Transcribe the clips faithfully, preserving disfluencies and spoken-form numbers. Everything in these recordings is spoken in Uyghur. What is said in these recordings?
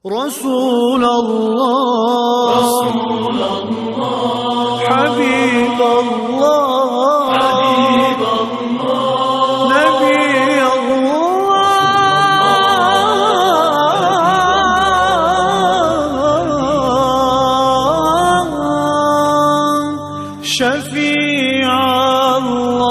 رسول الله، حبيب الله، نبي الله، شفيع الله.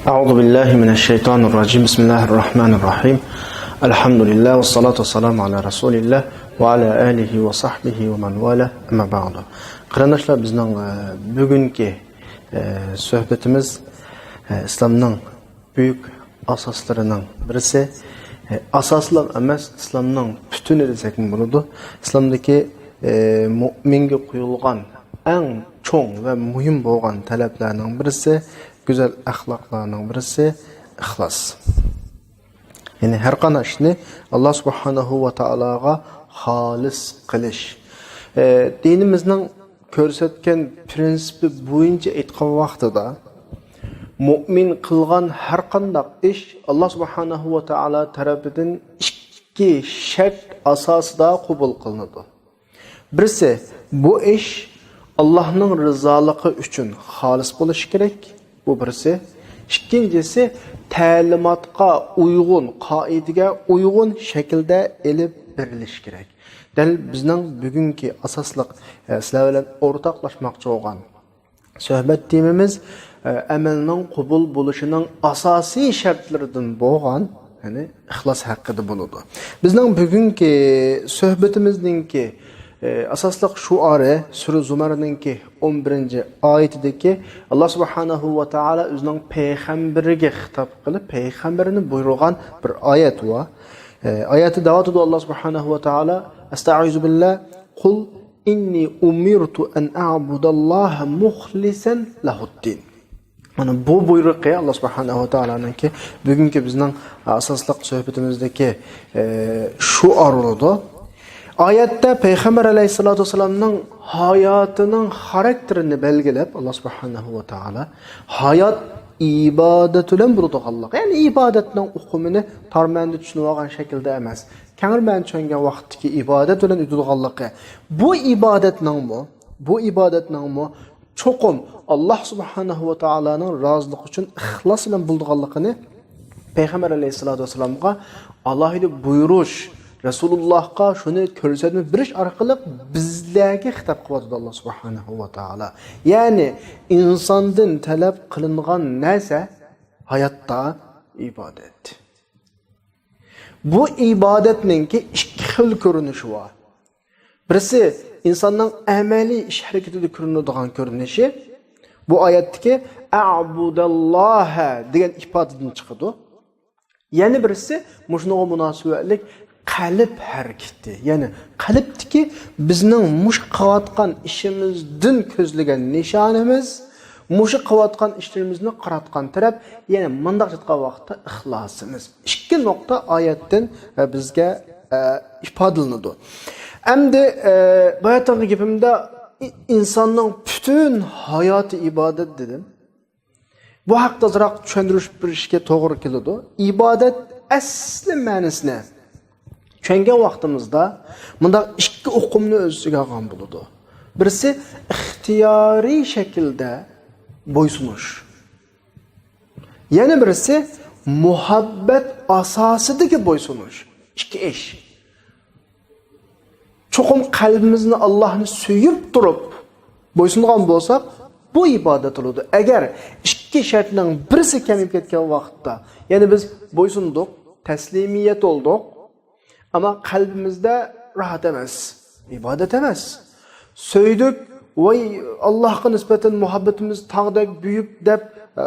أعوذ بالله من الشيطان الرجيم. بسم الله الرحمن الرحيم. الحمد لله والصلاة والسلام على رسول الله وعلى آله وصحبه ومن والاه. أما بعد. قېرىنداشلار، بىزنىڭ، ئە، بۈگۈنكى، ئە، سۆھبىتىمىز، ئە، ئىسلامنىڭ بۈيۈك ئاساسلىرىنىڭ بىرسى، ئە، ئاساسلا ئەمەس، ئىسلامنىڭ پۈتۈنى دېسەكمۇ بولىدۇ. ئىسلامدىكى، ئە، مۇئمىنگە قويۇلغان ئەڭ چوڭ ۋە مۇھىم بولغان تەلەپلەرنىڭ بىرسى، گۈزەل ئەخلاقلارنىڭ بىرسى ئىخلاس. يەنى ھەر قانداق ئىشنى ئاللا سۇبھانەھۇ ۋە تائالاغا خالىس قىلىش. ئە، دىنىمىزنىڭ كۆرسەتكەن پرىنسىپى بويىچە ئېيتقان ۋاقتىدا، مۇئمىن قىلغان ھەر قانداق ئىش ئاللا سۇبھانەھۇ ۋە تائالا تەرىپىدىن ئىككى شەرت ئاساسىدا قوبۇل قىلىنىدۇ. بىرسى، بۇ ئىش ئاللاھنىڭ رىزالىقى ئۈچۈن خالىس بولۇشى كېرەك. بۇ بىرسى. ئىككىنچىسى، تەلىماتقا ئۇيغۇن، قائىدىگە ئۇيغۇن شەكىلدە ئېلىپ بېرىلىشى كېرەك. دەل بىزنىڭ بۈگۈنكى ئاساسلىق، ئە، سىلەر بىلەن ئورتاقلاشماقچى بولغان سۆھبەت تېمىمىز، ئە، ئەمەلنىڭ قوبۇل بولۇشىنىڭ ئاساسىي شەرتلىرىدىن بولغان، يەنى ئىخلاس ھەققىدە بولىدۇ. بىزنىڭ بۈگۈنكى سۆھبىتىمىزنىڭكى، ئە، ئاساسلىق شوئارى سۈرە زۇمەرنىڭكى ئون بىرىنچى ئايىتىدىكى، ئاللا سۇبھانەھۇ ۋە تائالا ئۆزىنىڭ پەيغەمبىرىگە خىتاب قىلىپ، پەيغەمبىرىنى بۇيرۇغان بىر ئايەت بار. ئە، ئايەتتە دەۋاتىدۇ ئاللا سۇبھانەھۇ ۋە تائالا، ئەستەئىزۇ بىللا، قۇل ئىننى ئۇمىرتۇ ئەن ئەبۇدەللاھە مۇخلىسەن لەھۇددىن. مانا بۇ بۇيرۇقى ئاللا سۇبھانەھۇ ۋە تائالانىڭكى بۈگۈنكى بىزنىڭ ئاساسلىق سۆھبىتىمىزدىكى، ئە، شوئار بولىدۇ. ئايەتتە پەيغەمبەر ئەلەيھىسسالاتۇ ۋەسسالامنىڭ ھاياتىنىڭ خاراكتېرىنى بەلگىلەپ، ئاللا سۇبھانەھۇ ۋە تائالا ھايات ئىبادەت بىلەن بولىدىغانلىقى، يەنى ئىبادەتنىڭ ئۇقۇمىنى تار مەنىدە چۈشىنىۋالغان شەكىلدە ئەمەس، كەڭرى مەنىدە چۈشەنگەن ۋاقىتتىكى ئىبادەت بىلەن ئۆتىدىغانلىقى، بۇ ئىبادەتنىڭمۇ، بۇ ئىبادەتنىڭمۇ چوقۇم ئاللا سۇبھانەھۇ ۋە تائالانىڭ رازىلىقى ئۈچۈن ئىخلاس بىلەن بولىدىغانلىقىنى پەيغەمبەر ئەلەيھىسسالاتۇ ۋەسسالامغا ئالاھىدە بۇيرۇش، رەسۇلۇللاھقا شۇنى كۆرسەتمە بېرىش ئارقىلىق بىزلەرگە خىتاب قىلىۋاتىدۇ ئاللا سۇبھانەھۇ ۋە تائالا. يەنى ئىنساندىن تەلەپ قىلىنغان نەرسە ھاياتتا ئىبادەت. بۇ ئىبادەتنىڭكى ئىككى خىل كۆرۈنۈشى بار. بىرسى ئىنساننىڭ ئەمەلىي ئىش ھەرىكىتىدە كۆرۈنىدىغان كۆرۈنۈشى. بۇ ئايەتتىكى «ئەبۇدەللاھە» دېگەن ئىپادىدىن چىقىدۇ. يەنە بىرسى مۇشۇنىڭغا مۇناسىۋەتلىك قەلب ھەرىكىتى. يەنى قەلبتىكى بىزنىڭ مۇشۇ قىلىۋاتقان ئىشىمىزدىن كۆزلىگەن نىشانىمىز، مۇشۇ قىلىۋاتقان ئىشلىرىمىزنى قاراتقان تەرەپ، يەنى مۇنداق ئېيتقان ۋاقىتتا ئىخلاسىمىز. ئىككى نۇقتا ئايەتتىن، ئە، بىزگە، ئە، ئىپادىلىنىدۇ. ئەمدى، ئە، باياتىنقى گېپىمدە ئى-، ئىنساننىڭ پۈتۈن ھاياتى ئىبادەت دېدىم. بۇ ھەقتە ئازراق چۈشەندۈرۈش بېرىشكە توغرا كېلىدۇ. ئىبادەت ئەسلى مەنىسىنى چۈشەنگەن ۋاقتىمىزدا مۇنداق ئىككى ئۇقۇمنى ئۆز ئىچىگە ئالغان بولىدۇ. بىرسى ئىختىيارىي شەكىلدە بويسۇنۇش. يەنە بىرسى مۇھەببەت ئاساسىدىكى بويسۇنۇش. ئىككى ئىش. چوقۇم قەلبىمىزنى ئاللاھنى سۆيۈپ تۇرۇپ بويسۇنغان بولساق، بۇ ئىبادەت بولىدۇ. ئەگەر ئىككى شەرتنىڭ بىرسى كېمىيىپ كەتكەن ۋاقىتتا، يەنى بىز بويسۇندۇق، تەسلىمىيەت بولدۇق، ئەمما قەلبىمىزدە راھەت ئەمەس، ئىبادەت ئەمەس. سۆيدۇق، ۋاي، ئاللاھقا نىسبەتەن مۇھەببىتىمىز تاغدەك بۈيۈك دەپ، ئە،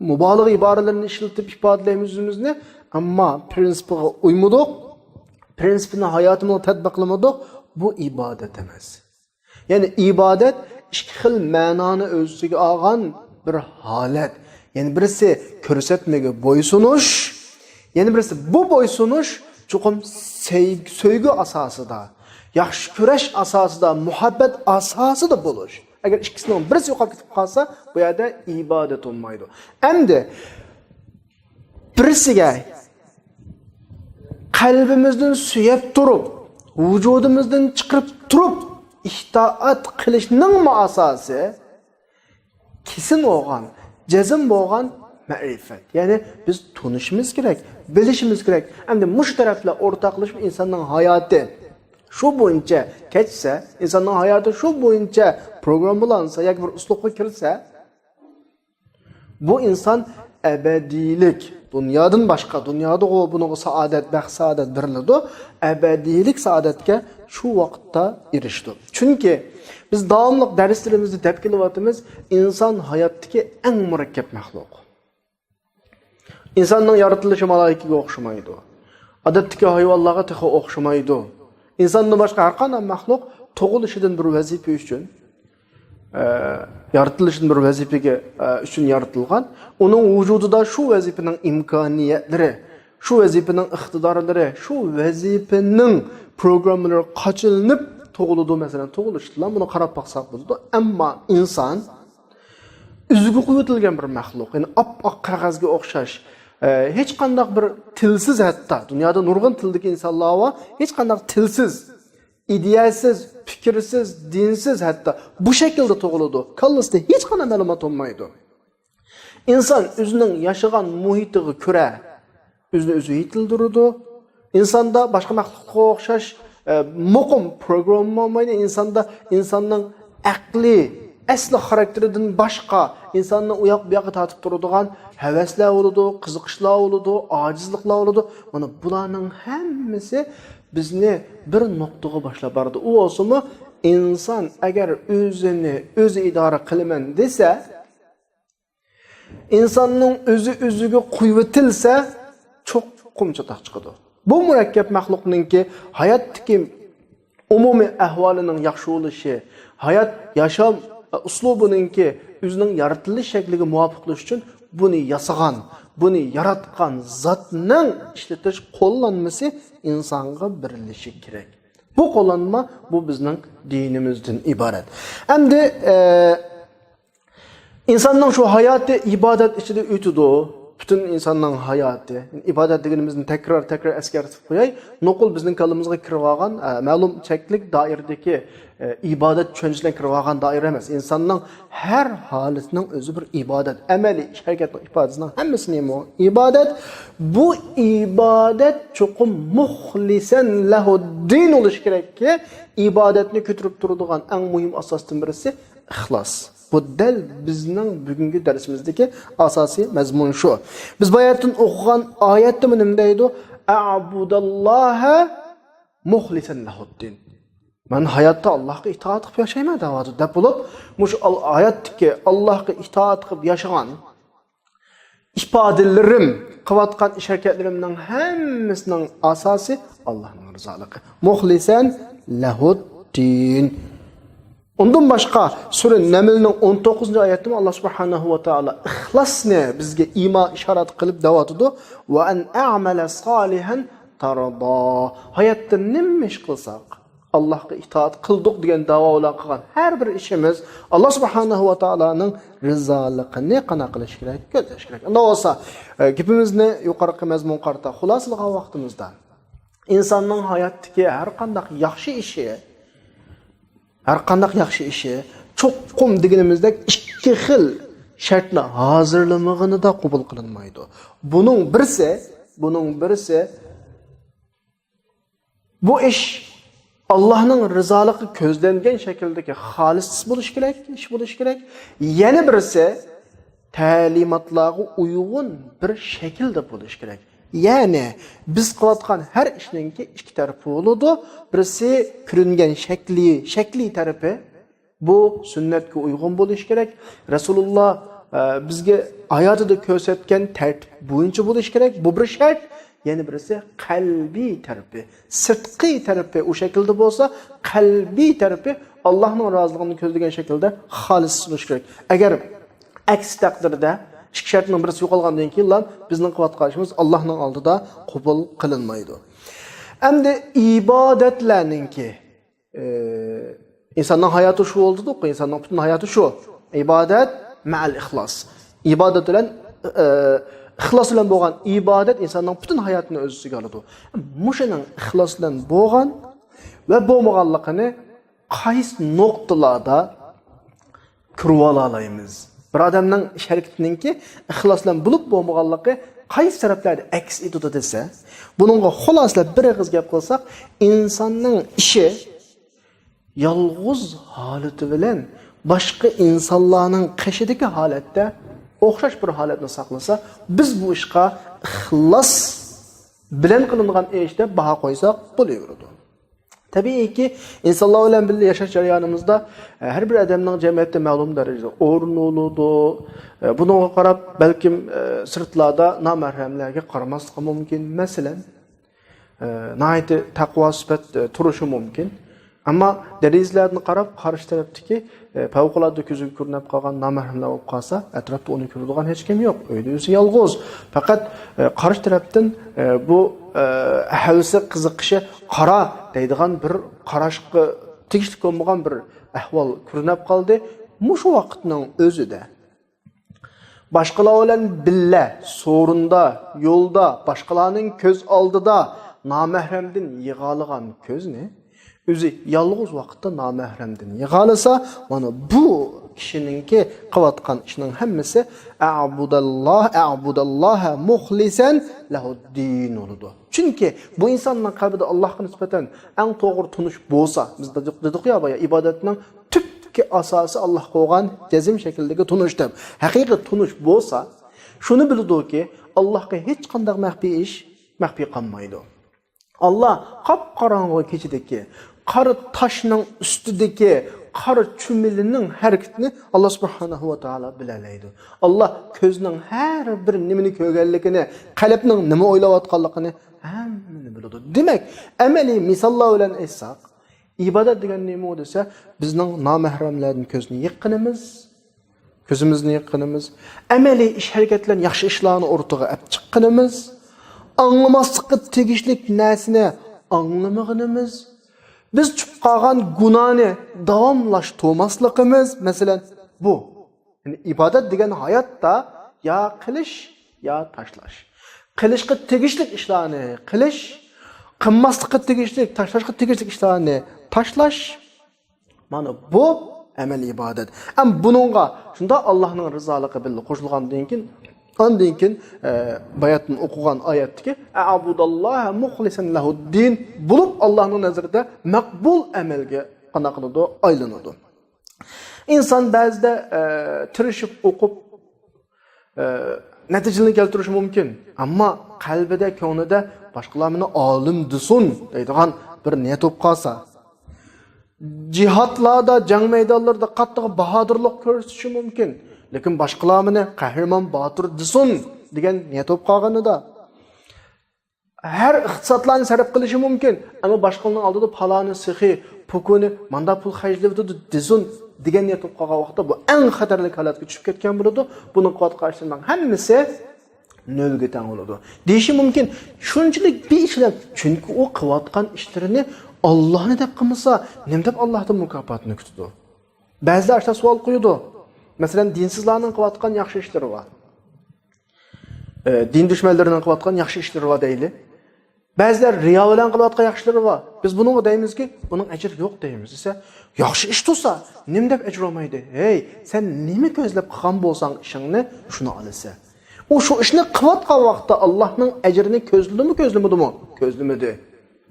مۇبالىغە ئىبارىلىرىنى ئىشلىتىپ ئىپادىلەيمىز ئۆزىمىزنى، ئەمما پرىنسىپىغا ئۇيمىدۇق، پرىنسىپىنى ھاياتىمىزغا تەتبىقلىمىدۇق، بۇ ئىبادەت ئەمەس. يەنى ئىبادەت ئىككى خىل مەنانى ئۆز ئىچىگە ئالغان بىر ھالەت. يەنى بىرسى كۆرسەتمىگە بويسۇنۇش، يەنە بىرسى بۇ بويسۇنۇش چوقۇم سەي-، سۆيگۈ ئاساسىدا، ياخشى كۆرۈش ئاساسىدا، مۇھەببەت ئاساسىدا بولۇش. ئەگەر ئىككىسىنىڭ بىرسى يوقاپ كېتىپ قالسا، بۇ يەردە ئىبادەت بولمايدۇ. ئەمدى بىرسىگە قەلبىمىزدىن سۆيۈپ تۇرۇپ، ۋۇجۇدىمىزدىن چىقىرىپ تۇرۇپ ئىتائەت قىلىشنىڭمۇ ئاساسى كېسىن بولغان، جەزم بولغان مەرىپەت. يەنى بىز تونۇشىمىز كېرەك، بىلىشىمىز كېرەك. ئەمدى مۇشۇ تەرەپلەر ئورتاقلىشىپ ئىنساننىڭ ھاياتى شۇ بويىچە كەچسە، ئىنساننىڭ ھاياتى شۇ بويىچە پروگراممىلانسا ياكى بىر ئۇسلۇبقا كىرسە، بۇ ئىنسان ئەبەدىيلىك، دۇنيادىن باشقا، دۇنيادىغۇ بۇنىڭغا سائادەت، بەخت-سائادەت بېرىلىدۇ. ئەبەدىيلىك سائادەتكە شۇ ۋاقىتتا ئېرىشىدۇ. چۈنكى بىز داۋاملىق دەرسلىرىمىزدە دەپ كېلىۋاتىمىز، ئىنسان ھاياتتىكى ئەڭ مۇرەككەپ مەخلۇق. ئىنساننىڭ يارىتىلىشى مالائىكىگە ئوخشىمايدۇ. ئادەتتىكى ھايۋانلارغا تېخى ئوخشىمايدۇ. ئىنساندىن باشقا ھەر قانداق مەخلۇق تۇغۇلۇشىدىن بىر ۋەزىپە ئۈچۈن، ئە، يارىتىلىشىدىن بىر ۋەزىپىگە، ئە، ئۈچۈن يارىتىلغان. ئۇنىڭ ۋۇجۇدىدا شۇ ۋەزىپىنىڭ ئىمكانىيەتلىرى، شۇ ۋەزىپىنىڭ ئىقتىدارلىرى، شۇ ۋەزىپىنىڭ پروگراممىلىرى قاچىلىنىپ تۇغۇلىدۇ. مەسىلەن، تۇغۇلۇشتىلا بۇنى قاراپ باقساق بولىدۇ. ئەمما ئىنسان ئۆزىگە قويۇۋېتىلگەن بىر مەخلۇق. يەنى ئاپئاق قەغەزگە ئوخشاش. ئە، ھېچقانداق بىر تىلسىز ھەتتا. دۇنيادا نۇرغۇن تىلدىكى ئىنسانلار بار. ھېچقانداق تىلسىز، ئىدىيەسىز، پىكىرسىز، دىنسىز ھەتتا بۇ شەكىلدە تۇغۇلىدۇ. كاللىسىدا ھېچقانداق مەلۇمات بولمايدۇ. ئىنسان ئۆزىنىڭ ياشىغان مۇھىتىغا كۆرە ئۆزىنى ئۆزى يېتىلدۈرىدۇ. ئىنساندا باشقا مەخلۇققا ئوخشاش، ئە، مۇقىم پروگرامما بولمايدۇ. ئىنساندا ئىنساننىڭ ئەقلى، ئەسلى خاراكتېرىدىن باشقا، ئىنساننى ئۇ ياق بۇ ياققا تارتىپ تۇرىدىغان ھەۋەسلەر بولىدۇ، قىزىقىشلار بولىدۇ، ئاجىزلىقلار بولىدۇ. مانا بۇلارنىڭ ھەممىسى بىزنى بىر نۇقتىغا باشلاپ بارىدۇ. ئۇ بولسىمۇ، ئىنسان ئەگەر ئۆزىنى ئۆزى ئىدارە قىلىمەن دېسە، ئىنساننىڭ ئۆزى ئۆزىگە قويۇۋېتىلسە، چوقۇم چاتاق چىقىدۇ. بۇ مۇرەككەپ مەخلۇقنىڭكى ھاياتتىكى ئومۇمىي ئەھۋالىنىڭ ياخشى بولۇشى، ھايات ياشام ئۇسلۇبىنىڭكى ئۆزىنىڭ يارىتىلىش شەكلىگە مۇۋاپىق بولۇشى ئۈچۈن بۇنى ياسىغان، بۇنى ياراتقان زاتنىڭ ئىشلىتىش قوللانمىسى ئىنسانغا بېرىلىشى كېرەك. بۇ قوللانما، بۇ بىزنىڭ دىنىمىزدىن ئىبارەت. ئەمدى، ئە، ئىنساننىڭ شۇ ھاياتى ئىبادەت ئىچىدە ئۆتىدۇ. پۈتۈن ئىنساننىڭ ھاياتى. ئىبادەت دېگىنىمىزنى تەكرار، تەكرار ئەسكەرتىپ قوياي. نوقۇل بىزنىڭ كاللىمىزغا كىرىۋالغان، ئە، مەلۇم چەكلىك دائىرىدىكى، ئە، ئىبادەت چۈشەنچىسىنى كىرىۋالغان دائىرە ئەمەس. ئىنساننىڭ ھەر ھالىتىنىڭ ئۆزى بىر ئىبادەت. ئەمەلىي ئىش ھەرىكەتنىڭ ئىپادىسىنىڭ ھەممىسى نېمە؟ ئىبادەت. بۇ ئىبادەت چوقۇم مۇخلىسەن لەھۇددىن بولۇشى كېرەككى، ئىبادەتنى كۆتۈرۈپ تۇرىدىغان ئەڭ مۇھىم ئاساستىن بىرسى ئىخلاس. بۇ دەل بىزنىڭ بۈگۈنكى دەرسىمىزدىكى ئاساسىي مەزمۇن شۇ. بىز باياتىن ئوقۇغان ئايەتتىمۇ نېمە دەيدۇ؟ «ئەبۇداللاھە مۇخلىسەن لەھۇددىن.» مەن ھاياتتا ئاللاھقا ئىتائەت قىلىپ ياشايمەن دەۋاتىدۇ دەپ بولۇپ، مۇشۇ ئال-، ھاياتتىكى ئاللاھقا ئىتائەت قىلىپ ياشىغان، ئىپادىلىرىم، قىلىۋاتقان ئىش ھەرىكەتلىرىمنىڭ ھەممىسىنىڭ ئاساسى ئاللاھنىڭ رىزالىقى. مۇخلىسەن لەھۇددىن. ئۇندىن باشقا سۈرە نەملنىڭ ئون توققۇزىنچى ئايەتتىمۇ ئاللا سۇبھانەھۇ ۋە تائالا ئىخلاسنى بىزگە ئىما ئىشارەت قىلىپ دەۋاتىدۇ. «ۋە ئەن ئەمەلە سالىھەن تەردا.» ھاياتتا نېمە ئىش قىلساق، ئاللاھقا ئىتائەت قىلدۇق دېگەن داۋا بىلەن قىلغان ھەر بىر ئىشىمىز ئاللا سۇبھانەھۇ ۋە تائالانىڭ رىزالىقىنى قانداق قىلىش كېرەك؟ كۆزلەش كېرەك. ئۇنداق بولسا، ئە، گېپىمىزنى يۇقىرىقى مەزمۇنغا قارىتا خۇلاسىلىغان ۋاقتىمىزدا، ئىنساننىڭ ھاياتتىكى ھەر قانداق ياخشى ئىشى، ھەر قانداق ياخشى ئىشى چوقۇم دېگىنىمىزدەك ئىككى خىل شەرتنى ھازىرلىمىغىنىدا قوبۇل قىلىنمايدۇ. بۇنىڭ بىرسى، بۇنىڭ بىرسى بۇ ئىش ئاللاھنىڭ رىزالىقى كۆزلەنگەن شەكىلدىكى خالىس بولۇشى كېرەك، ئىش بولۇشى كېرەك. يەنە بىرسى تەلىماتلارغا ئۇيغۇن بىر شەكىلدە بولۇشى كېرەك. يەنى بىز قىلىۋاتقان ھەر ئىشنىڭكى ئىككى تەرىپى بولىدۇ. بىرسى كۆرۈنگەن شەكلى، شەكلىي تەرىپى، بۇ سۈننەتكە ئۇيغۇن بولۇشى كېرەك. رەسۇلۇللا، ئە، بىزگە ھاياتىدا كۆرسەتكەن تەرتىپ بويىچە بولۇشى كېرەك. بۇ بىر شەرت. يەنە بىرسى قەلبىي تەرىپى، سىرتقى تەرىپى ئۇ شەكىلدە بولسا، قەلبىي تەرىپى ئاللاھنىڭ رازىلىقىنى كۆزلىگەن شەكىلدە خالىس بولۇشى كېرەك. ئەگەر ئەكسى تەقدىردە ئىككى شەرتنىڭ بىرسى يوقالغاندىن كېيىنلا بىزنىڭ قىلىۋاتقان ئىشىمىز ئاللاھنىڭ ئالدىدا قوبۇل قىلىنمايدۇ. ئەمدى ئىبادەتلەرنىڭكى ئى، ئىنساننىڭ ھاياتى شۇ بولدىدۇق، ئىنساننىڭ پۈتۈن ھاياتى شۇ. ئىبادەت مەئەل ئىخلاس. ئىبادەت بىلەن، ئى، ئىخلاس بىلەن بولغان ئىبادەت ئىنساننىڭ پۈتۈن ھاياتىنى ئۆز ئىچىگە ئالىدۇ. مۇشۇنىڭ ئىخلاس بىلەن بولغان ۋە بولمىغانلىقىنى قايسى نۇقتىلاردا كۆرۈۋالالايمىز؟ بىر ئادەمنىڭ ئىش ھەرىكىتىنىڭكى ئىخلاس بىلەن بولۇپ بولمىغانلىقى قايسى تەرەپلەردە ئەكس ئېتىدۇ دېسە، بۇنىڭغا خۇلاسىلەپ بىر ئېغىز گەپ قىلساق، ئىنساننىڭ ئىشى يالغۇز ھالىتى بىلەن باشقا ئىنسانلارنىڭ قېشىدىكى ھالەتتە ئوخشاش بىر ھالەتنى ساقلىسا، بىز بۇ ئىشقا ئىخلاس بىلەن قىلىنغان ئىش دەپ باھا قويساق بولۇۋېرىدۇ. تەبىئىيكى، ئىنسانلار بىلەن بىللە ياشاش جەريانىمىزدا، ئە، ھەر بىر ئادەمنىڭ جەمئىيەتتە مەلۇم دەرىجىدە ئورنى بولىدۇ. ئە، بۇنىڭغا قاراپ، بەلكىم، ئە، سىرتلاردا نامەھرەملەرگە قارىماسلىقى مۇمكىن. مەسىلەن، ئە، ناھايىتى تەقۋا سۈپەت، ئە، تۇرۇشى مۇمكىن. ئەمما دېرىزىلەردىن قاراپ، قارشى تەرەپتىكى، ئە، پەۋقۇلئاددە كۆزگە كۆرۈنۈپ قالغان نامەھرەملەر بولۇپ قالسا، ئەتراپتا ئۇنى كۆرىدىغان ھېچكىم يوق. ئۆيدە ئۆزى يالغۇز. پەقەت، ئە، قارشى تەرەپتىن، ئە، بۇ، ئە، ھەۋىسى، قىزىقىشى قارا دەيدىغان بىر قاراشقا تېگىشلىك بولمىغان بىر ئەھۋال كۆرۈنۈپ قالدى. مۇشۇ ۋاقىتنىڭ ئۆزىدە باشقىلار بىلەن بىللە، سورۇندا، يولدا، باشقىلارنىڭ كۆز ئالدىدا نامەھرەمدىن يىغالىغان كۆزنى ئۆزى يالغۇز ۋاقىتتا نامەھرەمدىن يىغالىسا، مانا بۇ كىشىنىڭكى قىلىۋاتقان ئىشىنىڭ ھەممىسى «ئەبۇداللاھ، ئەبۇداللاھ مۇخلىسەن لەھۇددىن» بولىدۇ. چۈنكى بۇ ئىنساننىڭ قەلبىدە ئاللاھقا نىسبەتەن ئەڭ توغرا تونۇش بولسا، بىز دېدۇق، دېدۇقيا بايا، ئىبادەتنىڭ تۈپكى ئاساسى ئاللاھقا بولغان جەزم شەكلىدىكى تونۇش دەپ. ھەقىقىي تونۇش بولسا، شۇنى بىلىدۇكى، ئاللاھقا ھېچقانداق مەخپىي ئىش مەخپىي قالمايدۇ. ئاللا قاپقاراڭغۇ كېچىدىكى قارا تاشنىڭ ئۈستىدىكى قارا چۈمۈلىنىڭ ھەرىكىتىنى ئاللا سۇبھانەھۇ ۋە تائالا بىلەلەيدۇ. ئاللا كۆزنىڭ ھەر بىر نېمىنى كۆرگەنلىكىنى، قەلبنىڭ نېمە ئويلاۋاتقانلىقىنى ھەممىنى بىلىدۇ. دېمەك، ئەمەلىي مىساللار بىلەن ئېيتساق، ئىبادەت دېگەن نېمە دېسە، بىزنىڭ نامەھرەملەردىن كۆزنى يىغقىنىمىز، كۆزىمىزنى يىغقىنىمىز، ئەمەلىي ئىش-ھەرىكەت بىلەن ياخشى ئىشلارنى ئورتىغا ئەپ چىققىنىمىز، ئاڭلىماسلىققا تېگىشلىك نەرسىنى ئاڭلىمىغىنىمىز، بىز چۈشۈپ قالغان گۇناھنى داۋاملاشتۇرماسلىقىمىز، مەسىلەن، بۇ. يەنى ئىبادەت دېگەن ھاياتتا يا قىلىش، يا تاشلاش. قىلىشقا تېگىشلىك ئىشلارنى قىلىش، قىلماسلىققا تېگىشلىك، تاشلاشقا تېگىشلىك ئىشلارنى تاشلاش. مانا بۇ ئەمەلىي ئىبادەت. ئەم بۇنىڭغا شۇنداق ئاللاھنىڭ رىزالىقى بىللە قوشۇلغاندىن كېيىن، ئاندىن كېيىن، ئە، باياتتىن ئوقۇغان ئايەتتىكى «ئەبۇداللاھە مۇخلىسەن لەھۇددىن» بولۇپ، ئاللاھنىڭ نەزىرىدە مەقبۇل ئەمەلگە قانداق قىلىدۇ؟ ئايلىنىدۇ. ئىنسان بەزىدە، ئە، تىرىشىپ ئوقۇپ، ئە، نەتىجىلىرىنى كەلتۈرۈشى مۇمكىن. ئەمما قەلبىدە، كۆڭلىدە باشقىلار مېنى ئالىم دېسۇن دەيدىغان بىر نىيەت بولۇپ قالسا، جىھادلاردا، جەڭ مەيدانلىرىدا قاتتىق باھادىرلىق كۆرسىتىشى مۇمكىن. لېكىن باشقىلار مېنى قەھرىمان باتۇر دېسۇن دېگەن نىيەت بولۇپ قالغىنىدا، ھەر ئىقتىسادلارنى سەرپ قىلىشى مۇمكىن، ئەمما باشقىلارنىڭ ئالدىدا پالانى سېخىي، پوكۇنى ماندا پۇل خەجلىۋېتىدۇ دېسۇن دېگەن نىيەت بولۇپ قالغان ۋاقىتتا، بۇ ئەڭ خەتەرلىك ھالەتكە چۈشۈپ كەتكەن بولىدۇ. بۇنىڭ قىلىۋاتقان ئىشلىرىنىڭ ھەممىسى نۆلگە تەڭ بولىدۇ. دېيىشى مۇمكىن، شۇنچىلىك بىر ئىش بىلەن، چۈنكى ئۇ قىلىۋاتقان ئىشلىرىنى ئاللاھنى دەپ قىلمىسا، نېمە دەپ ئاللاھتىن مۇكاپاتنى كۈتىدۇ؟ بەزىلەر ئاشۇنداق سوئال قويىدۇ. مەسىلەن، دىنسىزلارنىڭ قىلىۋاتقان ياخشى ئىشلىرى بار. ئە، دىن دۈشمەنلىرىنىڭ قىلىۋاتقان ياخشى ئىشلىرى بار دەيلى. بەزىلەر رىيا بىلەن قىلىۋاتقان ياخشى ئىشلىرى بار. بىز بۇنىڭغا دەيمىزكى، بۇنىڭ ئەجرى يوق دەيمىز دېسە، ياخشى ئىش تۇرسا، نېمە دەپ ئەجىر ئالمايدۇ؟ ھەي، سەن نېمە كۆزلەپ قىلغان بولساڭ ئىشىڭنى، شۇنى ئالىسەن. ئۇ شۇ ئىشنى قىلىۋاتقان ۋاقىتتا ئاللاھنىڭ ئەجرىنى كۆزلىدىمۇ، كۆزلىمىدىمۇ؟ كۆزلىمىدى.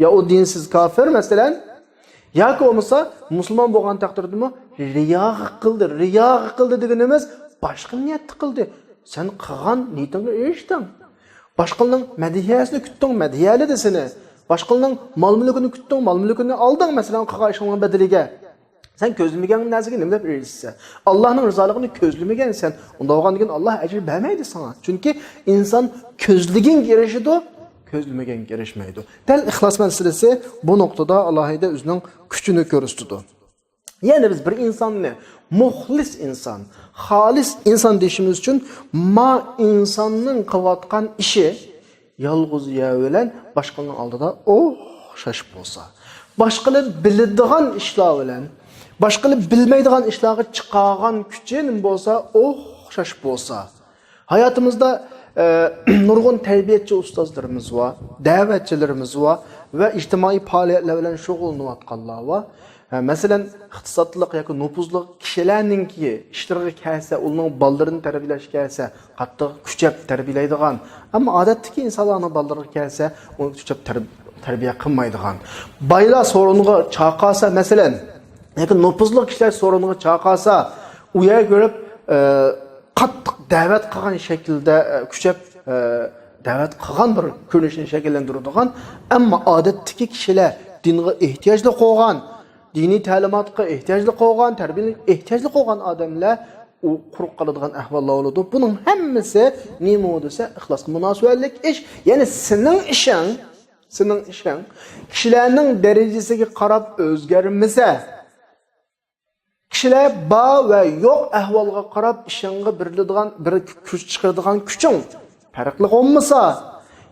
يا ئۇ دىنسىز كافىر، مەسىلەن، ياكى بولمىسا مۇسۇلمان بولغان تەقدىردىمۇ رىياغا قىلدى، رىياغا قىلدى دېگىنىمىز باشقا نىيەتتە قىلدى. سەن قىلغان نىيىتىڭگە ئېرىشتىڭ. باشقىلىرنىڭ مەدھىيەسىنى كۈتتۈڭ، مەدھىيەلىدى سېنى. باشقىلىرنىڭ مال-مۈلكىنى كۈتتۈڭ، مال-مۈلكىنى ئالدىڭ، مەسىلەن، قىلغان ئىشىڭنىڭ بەدىلىگە. سەن كۆزلىمىگەن نەرسىگە نېمە دەپ ئېرىشىسەن؟ ئاللاھنىڭ رىزالىقىنى كۆزلىمىگەنسەن. ئۇنداق بولغاندىن كېيىن ئاللاھ ئەجىر بەرمەيدۇ ساڭا. چۈنكى ئىنسان كۆزلىگەنگە ئېرىشىدۇ، كۆزلىمىگەنگە ئېرىشمەيدۇ. دەل ئىخلاس مەسىلىسى بۇ نۇقتىدا ئالاھىدە ئۆزىنىڭ كۈچىنى كۆرسىتىدۇ. يەنى بىز بىر ئىنساننى مۇخلىس ئىنسان، خالىس ئىنسان دېيىشىمىز ئۈچۈن، ما ئىنساننىڭ قىلىۋاتقان ئىشى يالغۇز يەر بىلەن باشقىلارنىڭ ئالدىدا ئوخشاش بولسا، باشقىلار بىلىدىغان ئىشلار بىلەن باشقىلار بىلمەيدىغان ئىشلارغا چىقارغان كۈچى نېمە بولسا، ئوخشاش بولسا، ھاياتىمىزدا ئە، نۇرغۇن تەربىيەچى ئۇستازلىرىمىز بار، دەۋەتچىلىرىمىز بار ۋە ئىجتىمائىي پائالىيەتلەر بىلەن شۇغۇللىنىۋاتقانلار بار. ئە، مەسىلەن، ئىختىساسلىق ياكى نوپۇزلۇق كىشىلەرنىڭكى ئىشلىرىغا كەلسە، ئۇلارنىڭ بالىلىرىنى تەربىيەلەشكە كەلسە، قاتتىق كۈچەپ تەربىيەلەيدىغان، ئەمما ئادەتتىكى ئىنسانلارنىڭ بالىلىرىغا كەلسە، ئۇنى كۈچەپ تەر-، تەربىيە قىلمايدىغان. بايلار سورۇنغا چاقالسا، مەسىلەن، ياكى نوپۇزلۇق كىشىلەر سورۇنغا چاقالسا، ئۇ يەرگە كۆرۈپ، ئە، قاتتىق دەۋەت قىلغان شەكىلدە، ئە، كۈچەپ، ئە، دەۋەت قىلغان بىر كۆرۈنۈشنى شەكىللەندۈرىدىغان، ئەمما ئادەتتىكى كىشىلەر دىنغا ئېھتىياجلىق بولغان، دىنىي تەلىماتقا ئېھتىياجلىق بولغان، تەربىيەلىك ئېھتىياجلىق بولغان ئادەملەر ئۇ قۇرۇق قالىدىغان ئەھۋاللار بولىدۇ. بۇنىڭ ھەممىسى نېمە دېسە، ئىخلاسقا مۇناسىۋەتلىك ئىش. يەنى سېنىڭ ئىشىڭ، سېنىڭ ئىشىڭ كىشىلەرنىڭ دەرىجىسىگە قاراپ ئۆزگەرمىسە، كىشىلەر بار ۋە يوق ئەھۋالغا قاراپ ئىشىڭغا بېرىلىدىغان بىر كۈچ چىقىرىدىغان كۈچۈڭ پەرقلىق بولمىسا،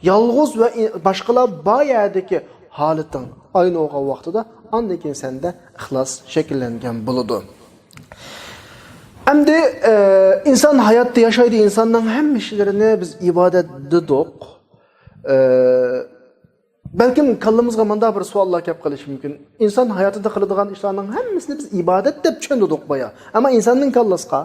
يالغۇز ۋە ئى-، باشقىلار بار يەردىكى ھالىتىڭ ئايان بولغان ۋاقتىدا، ئاندىن كېيىن سەندە ئىخلاس شەكىللەنگەن بولىدۇ. ئەمدى، ئە، ئىنسان ھاياتتا ياشايدۇ، ئىنساننىڭ ھەممە ئىشلىرىنى بىز ئىبادەت دېدۇق. ئە، بەلكىم كاللىمىزغا مۇنداق بىر سوئاللار كەپ قېلىشى مۇمكىن. ئىنسان ھاياتىدا قىلىدىغان ئىشلارنىڭ ھەممىسىنى بىز ئىبادەت دەپ چۈشەندۈردۇق بايا. ئەمما ئىنساننىڭ كاللىسىغا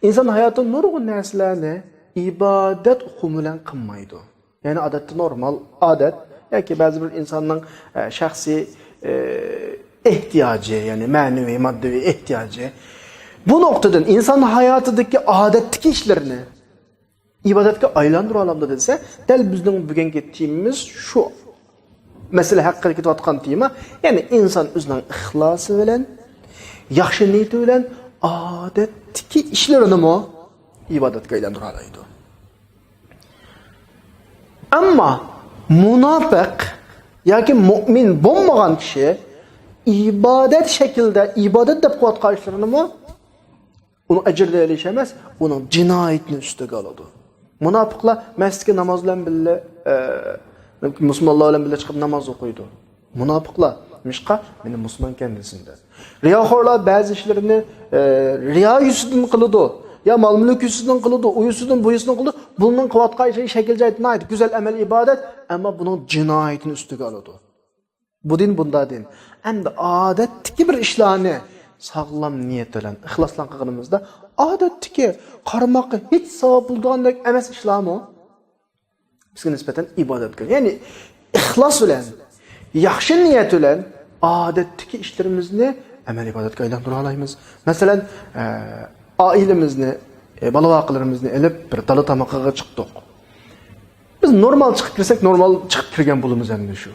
ئىنسان ھاياتىدا نۇرغۇن نەرسىلەرنى ئىبادەت ئۇقۇمى بىلەن قىلمايدۇ. يەنى ئادەتتە نورمال، ئادەت ياكى بەزى بىر ئىنساننىڭ، ئە، شەخسىي، ئە، ئېھتىياجى، يەنى مەنىۋى، ماددىي ئېھتىياجى. بۇ نۇقتىدىن ئىنسان ھاياتىدىكى ئادەتتىكى ئىشلىرىنى ئىبادەتكە ئايلاندۇرالامدۇ دېسە، دەل بىزنىڭ بۈگۈنكى تېمىمىز شۇ مەسىلە ھەققىدە كېتىۋاتقان تېما. يەنى ئىنسان ئۆزىنىڭ ئىخلاسى بىلەن، ياخشى نىيىتى بىلەن ئادەتتىكى ئىشلىرىنىمۇ ئىبادەتكە ئايلاندۇرالايدۇ. ئەمما مۇناپىق ياكى مۇئمىن بولمىغان كىشى ئىبادەت شەكلىدە، ئىبادەت دەپ قىلىۋاتقان ئىشلىرىنىمۇ ئۇنىڭ ئەجرىنى ئېلىش ئەمەس، ئۇنىڭ جىنايىتىنى ئۈستىگە ئالىدۇ. مۇناپىقلار مەسچىتكە ناماز بىلەن بىللە، ئە، مۇسۇلمانلار بىلەن بىللە چىقىپ ناماز ئوقۇيدۇ. مۇناپىقلار، نېمىشقا؟ مېنى مۇسۇلمانكەن دېسۇن دەپ. رىياخورلار بەزى ئىشلىرىنى، ئە، رىيا يۈزىسىدىن قىلىدۇ، يا مال-مۈلۈك يۈزىسىدىن قىلىدۇ، ئۇ يۈزىسىدىن، بۇ يۈزىسىدىن قىلىدۇ. بۇنىڭ قىلىۋاتقان ئىشى شەكىل جەھەتتىن ناھايىتى گۈزەل ئەمەل ئىبادەت، ئەمما بۇنىڭ جىنايىتىنى ئۈستىگە ئالىدۇ. بۇ دىن بۇنداق دىن. ئەمدى ئادەتتىكى بىر ئىشلارنى ساغلام نىيەت بىلەن، ئىخلاس بىلەن قىلغىنىمىزدا، ئادەتتىكى قارىماققا ھېچ ساۋاب بولىدىغاندەك ئەمەس ئىشلارمۇ بىزگە نىسبەتەن ئىبادەتكە. يەنى ئىخلاس بىلەن، ياخشى نىيەت بىلەن ئادەتتىكى ئىشلىرىمىزنى ئەمەل ئىبادەتكە ئايلاندۇرالايمىز. مەسىلەن، ئە، ئائىلىمىزنى، ئە، بالا-ۋاقىلىرىمىزنى ئېلىپ بىر دالا تامىقىغا چىقتۇق. بىز نورمال چىقىپ كىرسەك، نورمال چىقىپ كىرگەن بولىمىز ئەمدى شۇ.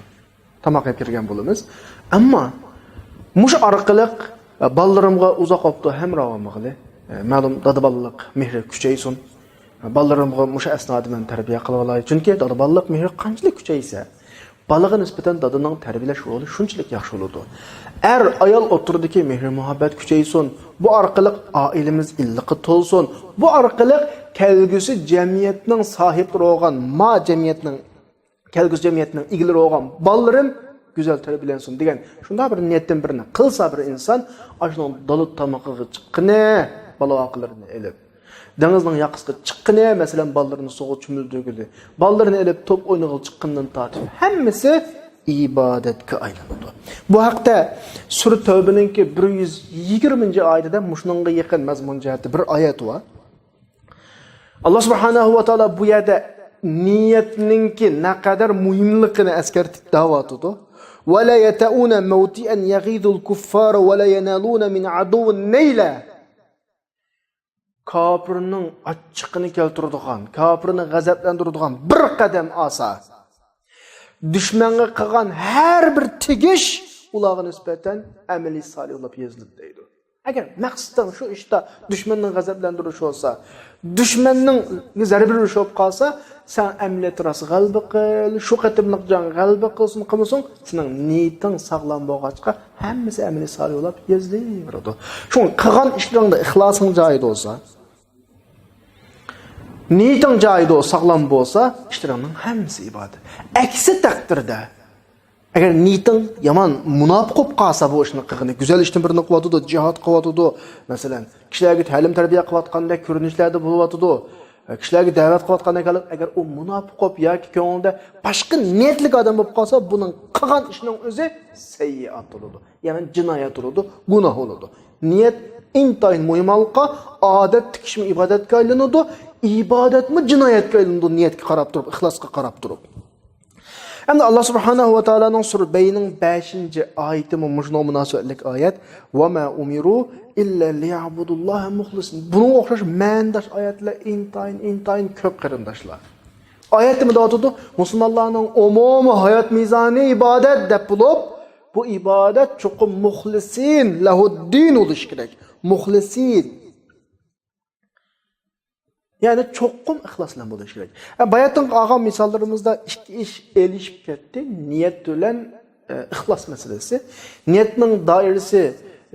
تاماق يەپ كىرگەن بولىمىز. ئەمما مۇشۇ ئارقىلىق، ئە، بالىلىرىمغا ئۇزاق بوپتۇ ھەمراھ بولمىغىلى. ئە، مەلۇم دادا بالىلىق مېھرى كۈچەيسۇن. بالىلىرىمغا مۇشۇ ئەسنادا مەن تەربىيە قىلىۋالاي. چۈنكى دادا بالىلىق مېھرى قانچىلىك كۈچەيسە، بالىغا نىسبەتەن دادىنىڭ تەربىيەلەش رولى شۇنچىلىك ياخشى بولىدۇ. ئەر-ئايال ئوتتۇرىدىكى مېھرى-مۇھەببەت كۈچەيسۇن. بۇ ئارقىلىق ئائىلىمىز ئىللىققا تولسۇن. بۇ ئارقىلىق كەلگۈسى جەمئىيەتنىڭ ساھىبلىرى بولغان، ما جەمئىيەتنىڭ، كەلگۈسى جەمئىيەتنىڭ ئىگىلىرى بولغان بالىلىرىم گۈزەل تەربىيەلەنسۇن دېگەن شۇنداق بىر نىيەتتىن بىرنى قىلسا بىر ئىنسان، ئاشۇنىڭ دالا تامىقىغا چىققىنى، بالا-ۋاقىلىرىنى ئېلىپ، دېڭىزنىڭ ياقىسىغا چىققىنى، مەسىلەن، بالىلىرىنى سۇغا چۆمۈلدۈرگىلى، بالىلىرىنى ئېلىپ توپ ئوينىغىلى چىققىنىدىن تارتىپ، ھەممىسى ئىبادەتكە ئايلىنىدۇ. بۇ ھەقتە سۈرە تەۋبىنىڭكى بىر يۈز يىگىرمىنچى ئايىتىدە مۇشۇنىڭغا يېقىن مەزمۇن جەھەتتە بىر ئايەت بار. ئاللا سۇبھانەھۇ ۋە تائالا بۇ يەردە نىيەتنىڭكى نەقەدەر مۇھىملىقىنى ئەسكەرتىپ دەۋاتىدۇ. وَلَا يَطَئُونَ مَوْطِئًا يَغِيظُ الْكُفَّارَ وَلَا يَنَالُونَ مِنْ عَدُوٍّ نَيْلًا. كاپىرنىڭ ئاچچىقىنى كەلتۈرىدىغان، كاپىرنى غەزەپلەندۈرىدىغان بىر قەدەم ئالسا، دۈشمەنگە قىلغان ھەر بىر تېگىش ئۇلارغا نىسبەتەن ئەمەلىي سالىھ بولۇپ يېزىلىدۇ دەيدۇ. ئەگەر مەقسىتىڭ شۇ ئىشتا دۈشمەننى غەزەپلەندۈرۈش بولسا، دۈشمەننىڭ زەربە ئۇرۇشى بولۇپ قالسا، سەن ئەمەلىيەتتە راست غەلىبە قىل، شۇ قېتىملىق جەڭ غەلىبە قىلسۇن قىلمىسۇن، سېنىڭ نىيىتىڭ ساغلام بولغاچقا، ھەممىسى ئەمەلىي سالىھ بولۇپ يېزىلىۋېرىدۇ. شۇڭا قىلغان ئىشلىرىڭدا ئىخلاسىڭ جايىدا بولسا، نىيىتىڭ جايىدا ساغلام بولسا، ئىشلىرىڭنىڭ ھەممىسى ئىبادەت. ئەكسى تەقدىردە، ئەگەر نىيىتىڭ يامان، مۇناپىق بولۇپ قالسا، بۇ ئىشنى قىلغىنى، گۈزەل ئىشتىن بىرنى قىلىۋاتىدۇ، جىھاد قىلىۋاتىدۇ، مەسىلەن، كىشىلەرگە تەلىم-تەربىيە قىلىۋاتقاندەك كۆرۈنۈشلەردە بولۇۋاتىدۇ، كىشىلەرگە دەۋەت قىلىۋاتقاندەك قىلىپ، ئەگەر ئۇ مۇناپىق بولۇپ ياكى كۆڭلىدە باشقا نىيەتلىك ئادەم بولۇپ قالسا، بۇنىڭ قىلغان ئىشىنىڭ ئۆزى سەييىئات بولىدۇ. يەنى جىنايەت بولىدۇ، گۇناھ بولىدۇ. نىيەت ئىنتايىن مۇھىم ھالقا، ئادەتتىكى ئىشمۇ ئىبادەتكە ئايلىنىدۇ، ئىبادەتمۇ جىنايەتكە ئايلىنىدۇ، نىيەتكە قاراپ تۇرۇپ، ئىخلاسقا قاراپ تۇرۇپ. ئەمدى ئاللا سۇبھانەھۇ ۋە تائالانىڭ سۈرە بەينىڭ بەشىنچى ئايىتىمۇ مۇشۇنىڭغا مۇناسىۋەتلىك ئايەت. «ۋە مە ئۇمىرۇ ئىللا لىيەبۇدۇللاھە مۇخلىسىن.» بۇنىڭغا ئوخشاش مەنىداش ئايەتلەر ئىنتايىن، ئىنتايىن كۆپ، قېرىنداشلار. ئايەتتە مۇنداق دەۋاتىدۇ، مۇسۇلمانلارنىڭ ئومۇمىي ھايات مىزانى ئىبادەت دەپ بولۇپ، بۇ ئىبادەت چوقۇم مۇخلىسىن لەھۇددىن بولۇشى كېرەك. مۇخلىسىن. يەنى چوقۇم ئىخلاس بىلەن بولۇشى كېرەك. ھە، باياتىنقى ئالغان مىساللىرىمىزدا ئىككى ئىش ئېلىشىپ كەتتى. نىيەت بىلەن، ئە، ئىخلاس مەسىلىسى. نىيەتنىڭ دائىرىسى،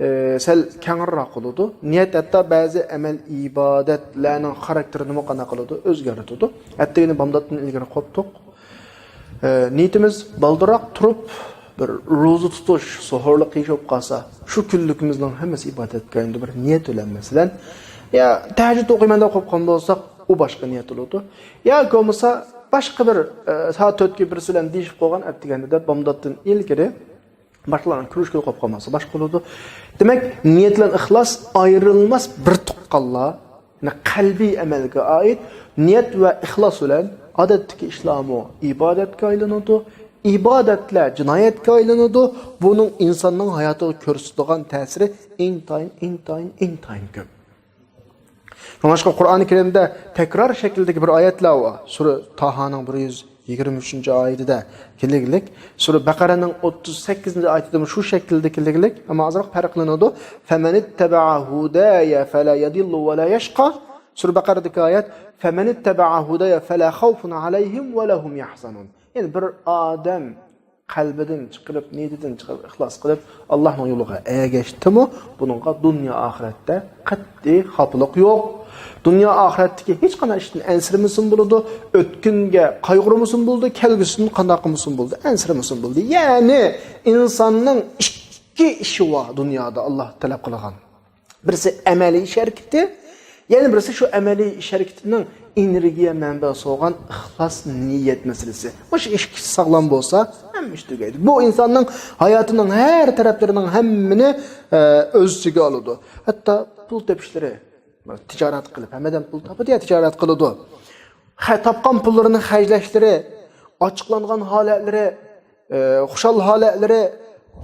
ئە، سەل كەڭرىراق بولىدۇ. نىيەت ھەتتا بەزى ئەمەل ئىبادەتلەرنىڭ خاراكتېرىنىمۇ قانداق قىلىدۇ؟ ئۆزگەرتىدۇ. ئەتىگىنى بامداتتىن ئىلگىرى قوپتۇق. ئە، نىيىتىمىز بالدۇرراق تۇرۇپ، بىر روزا تۇتۇش، سوھۇرلۇق يېيىش بولۇپ قالسا، شۇ كۈنلۈكىمىزنىڭ ھەممىسى ئىبادەتكە ئايلىنىدۇ، بىر نىيەت بىلەن، مەسىلەن. يا تەھەججۇد ئوقۇيمەن دەپ قويۇپ قالغان بولساق، ئۇ باشقا نىيەت بولىدۇ. ياكى بولمىسا، باشقا بىر، ئە، سائەت تۆتكە بىرسى بىلەن دېيىشىپ قويغان، ئەتىگەندە دەپ بامداتتىن ئىلگىرى باشقىلارنىڭ كۆرۈشكىلى قويۇپ قالماسا، باشقا بولىدۇ. دېمەك، نىيەت بىلەن ئىخلاس ئايرىلماس بىر تۇغقانلار. يەنى قەلبىي ئەمەلگە ئائىت نىيەت ۋە ئىخلاس بىلەن ئادەتتىكى ئىشلارمۇ ئىبادەتكە ئايلىنىدۇ. ئىبادەتلەر جىنايەتكە ئايلىنىدۇ. بۇنىڭ ئىنساننىڭ ھاياتىغا كۆرسىتىدىغان تەسىرى ئىنتايىن، ئىنتايىن، ئىنتايىن كۆپ. شۇڭلاشقا قۇرئانى كەرىمدە تەكرار شەكلىدىكى بىر ئايەتلەر بار. سۈرە تاھانىڭ بىر يۈز يىگىرمە ئۈچىنچى ئايىتىدە كېلىگلىك، سۈرە بەقەرەنىڭ ئوتتۇز سەككىزىنچى ئايىتىدىمۇ شۇ شەكىلدە كېلىگلىك، ئەمما ئازراق پەرقلىنىدۇ. فَمَنِ اتَّبَعَ هُدَايَ فَلَا يَضِلُّ وَلَا يَشْقَى. سۈرە بەقەرەدىكى ئايەت، فَمَنِ اتَّبَعَ هُدَايَ فَلَا خَوْفٌ عَلَيْهِمْ وَلَا هُمْ يَحْزَنُونَ. يەنى بىر ئادەم قەلبىدىن چىقىرىپ، نىيىتىدىن چىقىرىپ، ئىخلاس قىلىپ، ئاللانىڭ يولىغا ئەگەشتىمۇ، بۇنىڭغا دۇنيا ئاخىرەتتە قەتئىي خاپىلىق يوق. دۇنيا ئاخىرەتتىكى ھېچقانداق ئىشتىن ئەنسىرىمىسىمۇ بولىدۇ، ئۆتكۈنگە قايغۇرمىسىمۇ بولىدۇ، كەلگۈسىدىن قانداق قىلمىسىمۇ بولىدۇ، ئەنسىرىمىسىمۇ بولىدۇ. يەنى ئىنساننىڭ ئىككى ئىشى بار دۇنيادا ئاللا تەلەپ قىلغان. بىرسى ئەمەلىي ئىش ھەرىكىتى، يەنە بىرسى شۇ ئەمەلىي ئىش ھەرىكىتىنىڭ ئېنېرگىيە مەنبەسى بولغان ئىخلاس نىيەت مەسىلىسى. مۇشۇ ئىككىسى ساغلام بولسا، ھەممە ئىش تۈگەيدۇ. بۇ ئىنساننىڭ ھاياتىنىڭ ھەر تەرەپلىرىنىڭ ھەممىنى، ئە، ئۆز ئىچىگە ئالىدۇ. ھەتتا پۇل تېپىشلىرى، تىجارەت قىلىپ، ھەممە ئادەم پۇل تاپىدۇ يا تىجارەت قىلىدۇ. خە-، تاپقان پۇللىرىنى خەجلەشلىرى، ئاچچىقلانغان ھالەتلىرى، ئى، خۇشال ھالەتلىرى،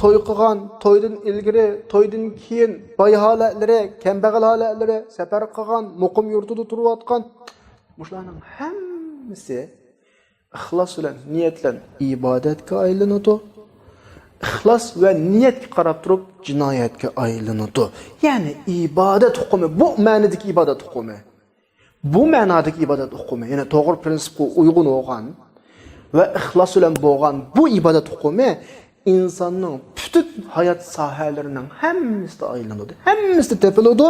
توي قىلغان، تويدىن ئىلگىرى، تويدىن كېيىن، باي ھالەتلىرى، كەمبەغەل ھالەتلىرى، سەپەر قىلغان، مۇقىم يۇرتىدا تۇرۇۋاتقان، مۇشۇلارنىڭ ھەممىسى ئىخلاس بىلەن، نىيەت بىلەن ئىبادەتكە ئايلىنىدۇ. ئىخلاس ۋە نىيەتكە قاراپ تۇرۇپ جىنايەتكە ئايلىنىدۇ. يەنى ئىبادەت ئۇقۇمى، بۇ مەنىدىكى ئىبادەت ئۇقۇمى. بۇ مەنادىكى ئىبادەت ئۇقۇمى، يەنى توغرا پىرىنسىپقا ئۇيغۇن بولغان ۋە ئىخلاس بىلەن بولغان بۇ ئىبادەت ئۇقۇمى ئىنساننىڭ پۈتۈن ھايات ساھەلىرىنىڭ ھەممىسىدە ئايلىنىدۇ، ھەممىسىدە تېپىلىدۇ.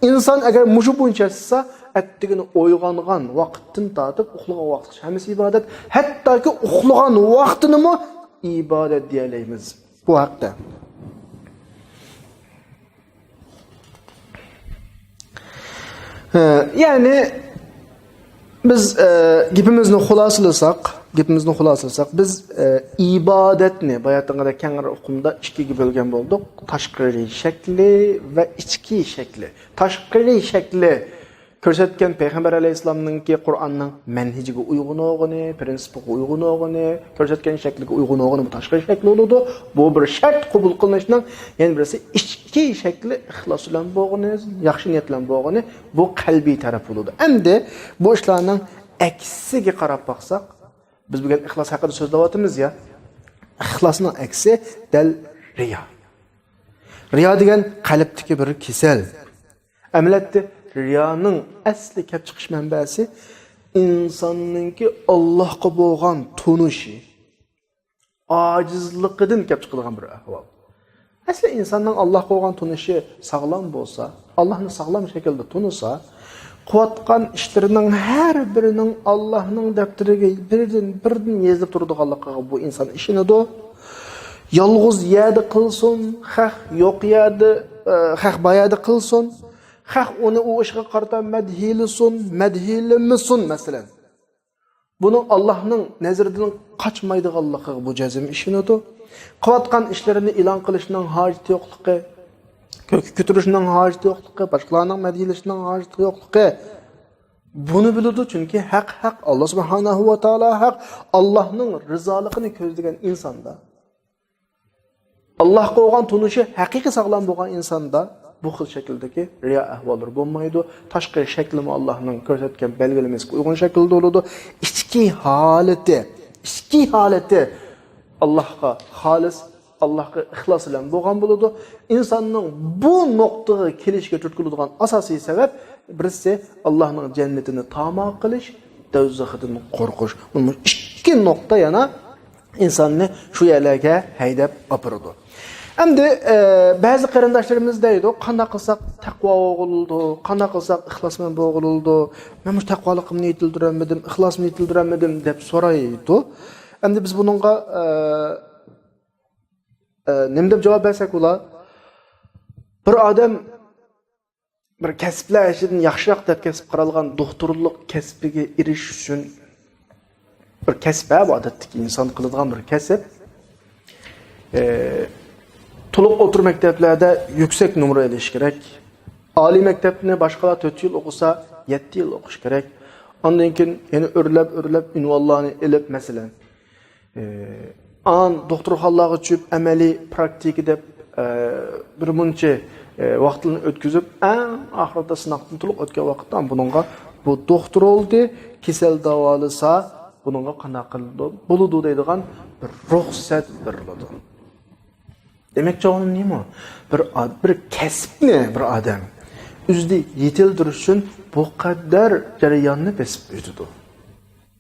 ئىنسان ئەگەر مۇشۇ بويىچە ياشىسا، ئەتىگىنى ئويغانغان ۋاقىتتىن تارتىپ ئۇخلىغان ۋاقىتقىچە ھەممىسى ئىبادەت، ھەتتاكى ئۇخلىغان ۋاقتىنىمۇ ئىبادەت دېيەلەيمىز. بۇ ھەقتە. ھە، يەنى بىز، ئە، گېپىمىزنى خۇلاسىلىساق، گېپىمىزنى خۇلاسىلىساق، بىز، ئە، ئىبادەتنى باياتىنقىدەك كەڭرى ئۇقۇمدا ئىككىگە بۆلگەن بولدۇق. تاشقىرى شەكلى ۋە ئىچكى شەكلى. تاشقىرى شەكلى كۆرسەتكەن پەيغەمبەر ئەلەيھىسسالامنىڭكى قۇرئاننىڭ مەنھىجىگە ئۇيغۇن بولغىنى، پىرىنسىپىغا ئۇيغۇن بولغىنى، كۆرسەتكەن شەكلىگە ئۇيغۇن بولغىنى بۇ تاشقىرى شەكلى بولىدۇ. بۇ بىر شەرت قوبۇل قىلىنىشنىڭ. يەنە بىرسى ئىچكى شەكلى ئىخلاس بىلەن بولغىنى، ياخشى نىيەت بىلەن بولغىنى، بۇ قەلبىي تەرەپ بولىدۇ. ئەمدى بۇ ئىشلارنىڭ ئەكسىگە قاراپ باقساق، بىز بۈگۈن ئىخلاس ھەققىدە سۆزلەۋاتىمىز يا. ئىخلاسنىڭ ئەكسى دەل رىيا. رىيا دېگەن قەلبتىكى بىر كېسەل. ئەمەلىيەتتە رىيانىڭ ئەسلى كەپ چىقىش مەنبەسى ئىنساننىڭكى ئاللاھقا بولغان تونۇشى، ئاجىزلىقىدىن كەپ چىقىدىغان بىر ئەھۋال. ئەسلى ئىنساننىڭ ئاللاھقا بولغان تونۇشى ساغلام بولسا، ئاللاھنى ساغلام شەكىلدە تونۇسا، قىلىۋاتقان ئىشلىرىنىڭ ھەر بىرىنىڭ ئاللاھنىڭ دەپتىرىگە بىردىن، بىردىن يېزىلىپ تۇرىدىغانلىقىغا بۇ ئىنسان ئىشىنىدۇ. يالغۇز يەردە قىلسۇن، خەق يوق يەردە، ئە، خەق بار يەردە قىلسۇن، خەق ئۇنى ئۇ ئىشقا قارىتا مەدھىيلىسۇن، مەدھىيلىمىسۇن، مەسىلەن. بۇنىڭ ئاللاھنىڭ نەزىرىدىن قاچمايدىغانلىقىغا بۇ جەزم ئىشىنىدۇ. قىلىۋاتقان ئىشلىرىنى ئېلان قىلىشنىڭ ھاجىتى يوقلۇقى، كۆككە كۆتۈرۈشنىڭ ھاجىتى يوقلۇقى، باشقىلارنىڭ مەدھىيلىشىنىڭ ھاجىتى يوقلۇقى. بۇنى بىلىدۇ، چۈنكى ھەق ھەق، ئاللا سۇبھانەھۇ ۋە تائالا ھەق، ئاللانىڭ رىزالىقىنى كۆزلىگەن ئىنساندا، ئاللاھقا بولغان تونۇشى ھەقىقىي ساغلام بولغان ئىنساندا بۇ خىل شەكىلدىكى رىيا ئەھۋاللىرى بولمايدۇ. تاشقى شەكلىمۇ ئاللاھنىڭ كۆرسەتكەن بەلگىلىمىسىگە ئۇيغۇن شەكىلدە بولىدۇ. ئىچكى ھالىتى، ئىچكى ھالىتى ئاللاھقا خالىس، ئاللاھقا ئىخلاس بىلەن بولغان بولىدۇ. ئىنساننىڭ بۇ نۇقتىغا كېلىشىگە تۈرتكە بولىدىغان ئاساسىي سەۋەب، بىرسى، ئاللاھنىڭ جەننىتىنى تاما قىلىش، دوزىخىدىن قورقۇش. بۇ ئىككى نۇقتا يەنە ئىنساننى شۇ يەرلەرگە ھەيدەپ ئاپىرىدۇ. ئەمدى، ئە، بەزى قېرىنداشلىرىمىز دەيدۇ، «قانداق قىلساق تەقۋا بولغىلى بولىدۇ؟ قانداق قىلساق ئىخلاسمەن بولغىلى بولىدۇ؟ مەن مۇشۇ تەقۋالىقىمنى يېتىلدۈرەلمىدىم، ئىخلاسىمنى يېتىلدۈرەلمىدىم» دەپ سورايدۇ. ئەمدى بىز بۇنىڭغا، ئە، ئە، نېمە دەپ جاۋاب بەرسەك بولا؟ بىر ئادەم بىر كەسىپلەر ئىچىدىن ياخشىراق دەپ كەسىپ قارالغان دوختۇرلۇق كەسپىگە ئېرىشىش ئۈچۈن بىر كەسىپ، ھە، بۇ ئادەتتىكى ئىنسان قىلىدىغان بىر كەسىپ. ئى، تولۇق ئوتتۇرا مەكتەپلەردە يۈكسەك نومۇر ئېلىش كېرەك. ئالىي مەكتەپنى باشقىلار تۆت يىل ئوقۇسا، يەتتە يىل ئوقۇش كېرەك. ئاندىن كېيىن يەنە ئۆرلەپ، ئۆرلەپ ئۇنۋانلارنى ئېلىپ، مەسىلەن، ئى، ئان دوختۇرخانىلارغا چۈشۈپ، ئەمەلىي پراكتىكا دەپ، ئى، بىر مۇنچە، ئى، ۋاقىتلارنى ئۆتكۈزۈپ، ئەڭ ئاخىرىدا سىناقتىن تولۇق ئۆتكەن ۋاقىتتا بۇنىڭغا بۇ دوختۇر بولدى، كېسەل داۋالىسا، بۇنىڭغا قانداق قىلىدۇ، بولىدۇ دەيدىغان بىر رۇخسەت بېرىلىدۇ. دېمەكچى بولغىنىم نېمە؟ بىر ئاد-، بىر كەسىپنى بىر ئادەم ئۆزىدە يېتىلدۈرۈش ئۈچۈن بۇ قەدەر جەرياننى بېسىپ ئۆتىدۇ.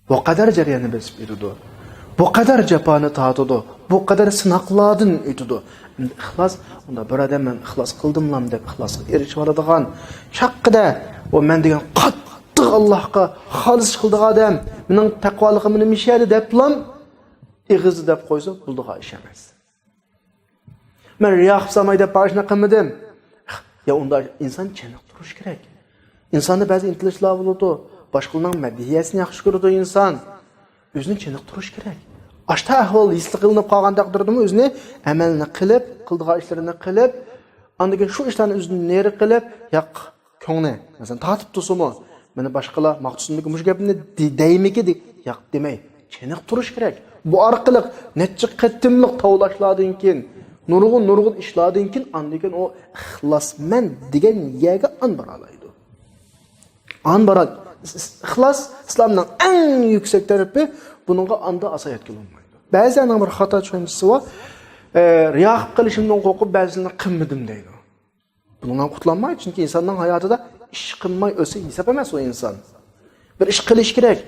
بۇ قەدەر جەرياننى بېسىپ ئۆتىدۇ. بۇ قەدەر جاپانى تارتىدۇ. بۇ قەدەر سىناقلاردىن ئۆتىدۇ. ئەمدى ئىخلاس، ئۇندا بىر ئادەم «مەن ئىخلاس قىلدىملام» دەپ ئىخلاسقا ئېرىشىۋالىدىغان، شاققىدە، «ئۇ مەن دېگەن قاتتىق ئاللاھقا خالىس ئىش قىلىدىغان ئادەم، مېنىڭ تەقۋالىقىم مېنى مىشەدە» دەپلام ئېغىزدا دەپ قويسا بولىدىغان ئىش ئەمەس. «مەن رىيا قىلساماي دەپ بارىشنى قىلمىدىم.» يا ئۇندا ئىنسان چېنىقتۇرۇش كېرەك. ئىنساندا بەزى ئىنتىلىشلار بولىدۇ. باشقىلارنىڭ مەدھىيەسىنى ياخشى كۆرىدۇ ئىنسان. ئۆزىنى چېنىقتۇرۇش كېرەك. ئاشتا ئەھۋال ھېسلىق قىلىنىپ قالغاندەك تۇردىمۇ، ئۆزىنى ئەمەلنى قىلىپ، قىلىدىغان ئىشلىرىنى قىلىپ، ئاندىن كېيىن شۇ ئىشلارنى ئۆزىدىن نېرى قىلىپ، ياق، كۆڭلى، مەسىلەن، تارتىپ تۇرسىمۇ، مېنى باشقىلار ماختۇسۇمدىكى مۇشۇ گەپنى دې-، دەيمىكى دېگەن، ياق، دېمەي، چېنىقتۇرۇش كېرەك. بۇ ئارقىلىق نەچچە قېتىملىق تاۋلاشلاردىن كېيىن، نۇرغۇن، نۇرغۇن ئىشلاردىن كېيىن، ئاندىن كېيىن ئۇ ئىخلاسمەن دېگەن يەرگە ئان بارالايدۇ. ئان بارا-، ئىخلاس ئىسلامنىڭ ئەڭ يۈكسەك تەرىپى، بۇنىڭغا ئاندا ئاسا يەتكىلى بولمايدۇ. بەزىلەرنىڭ بىر خاتا چۈشەنچىسى بار، ئە، رىيا قىلىپ قېلىشىمدىن قورقۇپ، بەزىلىرىنى قىلمىدىم دەيدۇ. بۇنىڭدىن قۇتۇلالمايدۇ، چۈنكى ئىنساننىڭ ھاياتىدا ئىش قىلماي ئۆتسە ھېساب ئەمەس ئۇ ئىنسان. بىر ئىش قىلىش كېرەك.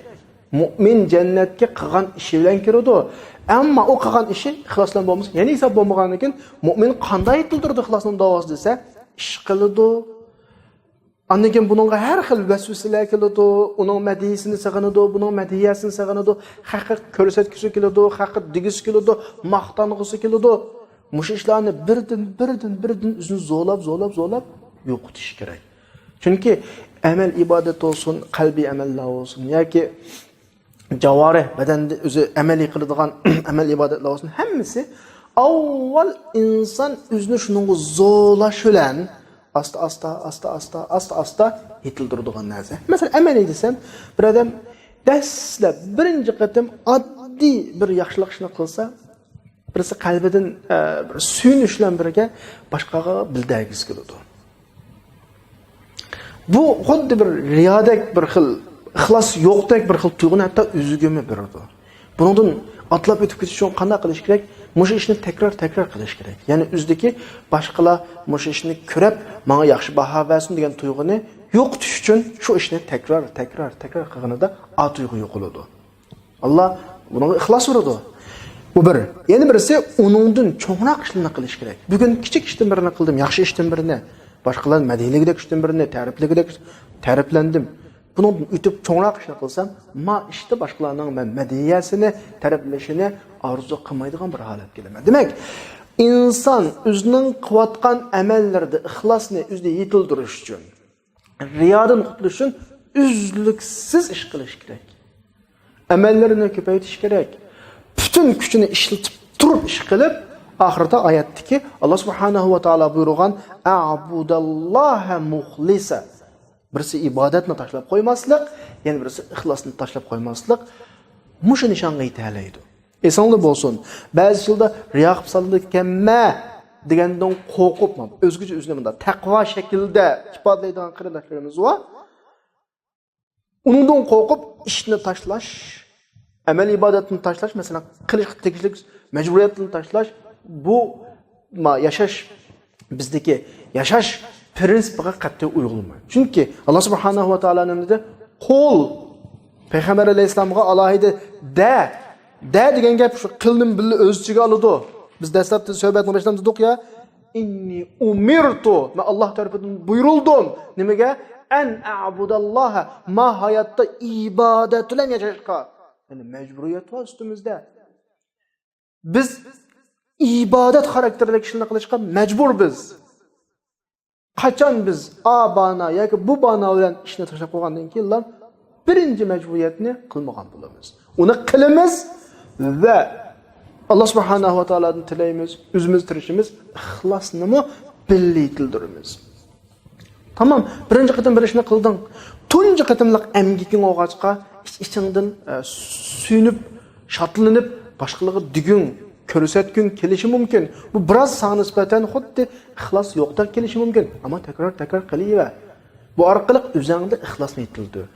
مۇئمىن جەننەتكە قىلغان ئىشى بىلەن كىرىدۇ. ئەمما ئۇ قىلغان ئىشى ئىخلاس بىلەن بولمىسا، يەنە ھېساب بولمىغاندىن كېيىن، مۇئمىن قانداق يېتىلدۈرىدۇ ئىخلاسنىڭ داۋاسى دېسە، ئىش قىلىدۇ. ئاندىن كېيىن بۇنىڭغا ھەر خىل ۋەسۋەسىلەر كېلىدۇ، ئۇنىڭ مەدھىيىسىنى سېغىنىدۇ، بۇنىڭ مەدھىيەسىنى سېغىنىدۇ، خەققە كۆرسەتكۈسى كېلىدۇ، خەققە دېگۈسى كېلىدۇ، ماختانغۇسى كېلىدۇ. مۇشۇ ئىشلارنى بىردىن، بىردىن، بىردىن ئۆزىنى زورلاپ، زورلاپ، زورلاپ يوقىتىش كېرەك. چۈنكى ئەمەل ئىبادەت بولسۇن، قەلبىي ئەمەللەر بولسۇن ياكى جاۋارىھ، بەدەندە ئۆزى ئەمەلىي قىلىدىغان ئەمەل ئىبادەتلەر بولسۇن، ھەممىسى ئاۋۋال ئىنسان ئۆزىنى شۇنىڭغا زورلاش بىلەن ئاستا، ئاستا، ئاستا، ئاستا، ئاستا، ئاستا يېتىلدۈرىدىغان نەرسە. مەسىلەن، ئەمەلىي دېسەم، بىر ئادەم دەسلەپ بىرىنچى قېتىم ئاددىي بىر ياخشىلىق ئىشنى قىلسا، بىرسى قەلبىدىن، ئە، بىر سۆيۈنۈش بىلەن بىرگە باشقىغا بىلدۈرگۈسى كېلىدۇ. بۇ خۇددى بىر رىيادەك بىر خىل، ئىخلاس يوقتەك بىر خىل تۇيغۇنى ھەتتا ئۆزىگىمۇ بېرىدۇ. بۇنىڭدىن ئاتلاپ ئۆتۈپ كېتىش ئۈچۈن قانداق قىلىش كېرەك؟ مۇشۇ ئىشنى تەكرار، تەكرار قىلىش كېرەك. يەنى ئۆزىدىكى باشقىلار مۇشۇ ئىشنى كۆرۈپ، ماڭا ياخشى باھا بەرسۇن دېگەن تۇيغۇنى يوقىتىش ئۈچۈن شۇ ئىشنى تەكرار، تەكرار، تەكرار قىلغىنىدا ئا تۇيغۇ يوقىلىدۇ. ئاللا بۇنىڭغا ئىخلاس بېرىدۇ. بۇ بىر. يەنە بىرسى، ئۇنىڭدىن چوڭراق ئىشلارنى قىلىش كېرەك. بۈگۈن كىچىك ئىشتىن بىرنى قىلدىم، ياخشى ئىشتىن بىرنى. باشقىلار مەدھىيلىگۈدەك ئىشتىن بىرنى، تەرىپلىگۈدەك، تەرىپلەندىم. بۇنىڭدىن ئۆتۈپ چوڭراق ئىشنى قىلسام، ما ئىشتا باشقىلارنىڭ مەن مەدھىيەسىنى، تەرىپلىشىنى ئارزۇ قىلمايدىغان بىر ھالەتكە كېلىمەن. دېمەك، ئىنسان ئۆزىنىڭ قىلىۋاتقان ئەمەللىرىدە ئىخلاسنى ئۆزىدە يېتىلدۈرۈش ئۈچۈن، رىيادىن قۇتۇلۇش ئۈچۈن ئۈزلۈكسىز ئىش قىلىش كېرەك. ئەمەللىرىنى كۆپەيتىش كېرەك. پۈتۈن كۈچىنى ئىشلىتىپ تۇرۇپ ئىش قىلىپ، ئاخىرىدا ئايەتتىكى ئاللا سۇبھانەھۇ ۋە تائالا بۇيرۇغان «ئەبۇداللاھە مۇخلىسا». بىرسى ئىبادەتنى تاشلاپ قويماسلىق، يەنە بىرسى ئىخلاسنى تاشلاپ قويماسلىق. مۇشۇ نىشانغا يېتەلەيدۇ. ئېسىڭلار بولسۇن، بەزى يىلدا رىيا قىلىپ سالىدىكەنمە دېگەندىن قورقۇپ، ئۆزگىچە ئۆزىنى مۇنداق تەقۋا شەكلىدە ئىپادىلەيدىغان قېرىنداشلىرىمىز بار. ئۇنىڭدىن قورقۇپ ئىشنى تاشلاش، ئەمەل ئىبادەتنى تاشلاش، مەسىلەن، قىلىشقا تېگىشلىك مەجبۇرىيەتنى تاشلاش، بۇ ما-، ياشاش، بىزدىكى ياشاش پىرىنسىپىغا قەتئىي ئۇيغۇنمايدۇ. چۈنكى ئاللا سۇبھانەھۇ ۋە تائالا نېمە دېدى؟ قۇل، پەيغەمبەر ئەلەيھىسسالامغا ئالاھىدە دە، دە دېگەن گەپ شۇ قىلنىمۇ بىللە ئۆز ئىچىگە ئالىدۇ. بىز دەسلەپتە سۆھبەتنى باشلىغاندا دېدۇق يا، «ئىننى ئۇمىرتۇ»، مەن ئاللا تەرىپىدىن بۇيرۇلدۇم. نېمىگە؟ «ئەن ئەبۇداللاھە»، ما ھاياتتا ئىبادەت بىلەن ياشاشقا. يەنى مەجبۇرىيەت بار ئۈستىمىزدە. بىز ئىبادەت خاراكتېرلىك ئىشلارنى قىلىشقا مەجبۇر بىز. قاچان بىز ئا بانا ياكى بۇ بانا بىلەن ئىشنى تاشلاپ قويغاندىن كېيىنلا بىرىنچى مەجبۇرىيەتنى قىلمىغان بولىمىز. ئۇنى قىلىمىز ۋە ئاللا سۇبھانەھۇ ۋە تائالادىن تىلەيمىز، ئۆزىمىز تىرىشىمىز، ئىخلاسنىمۇ بىللە يېتىلدۈرىمىز. تامام، بىرىنچى قېتىم بىر ئىشنى قىلدىڭ. تۇنجى قېتىملىق ئەمگىكىڭ بولغاچقا، ئىچ-ئىچىڭدىن، ئە، سۆيۈنۈپ، شادلىنىپ، باشقىلارغا دېگۈڭ، كۆرسەتكۈڭ كېلىشى مۇمكىن. بۇ بىراز ساڭا نىسبەتەن خۇددى ئىخلاس يوقتەك كېلىشى مۇمكىن. ئەمما تەكرار، تەكرار قىلىۋەر. بۇ ئارقىلىق ئۆزۈڭدە ئىخلاسنى يېتىلدۈر.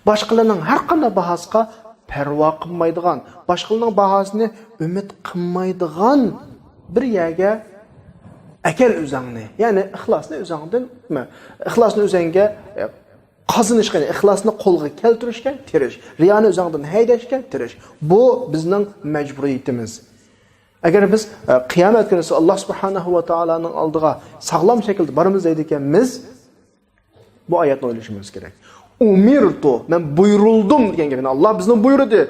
باشقىلارنىڭ ھەر قانداق باھاسىغا پەرۋا قىلمايدىغان، باشقىلارنىڭ باھاسىنى ئۈمىد قىلمايدىغان بىر يەرگە ئەكەل ئۆزۈڭنى. يەنى ئىخلاسنى ئۆزۈڭدىن، ئىخلاسنى ئۆزۈڭگە، ئە، قازىنىشقا، يەنى ئىخلاسنى قولغا كەلتۈرۈشكە تىرىش. رىيانى ئۆزۈڭدىن ھەيدەشكە تىرىش. بۇ بىزنىڭ مەجبۇرىيىتىمىز. ئەگەر بىز، ئە، قىيامەت كۈنى ئاللا سۇبھانەھۇ ۋە تائالانىڭ ئالدىغا ساغلام شەكىلدە بارىمىز دەيدىكەنمىز، بۇ ئايەتنى ئويلىشىمىز كېرەك. «ئۇمىرتۇ»، مەن بۇيرۇلدۇم دېگەن گەپ. يەنى ئاللا بىزنى بۇيرۇدى.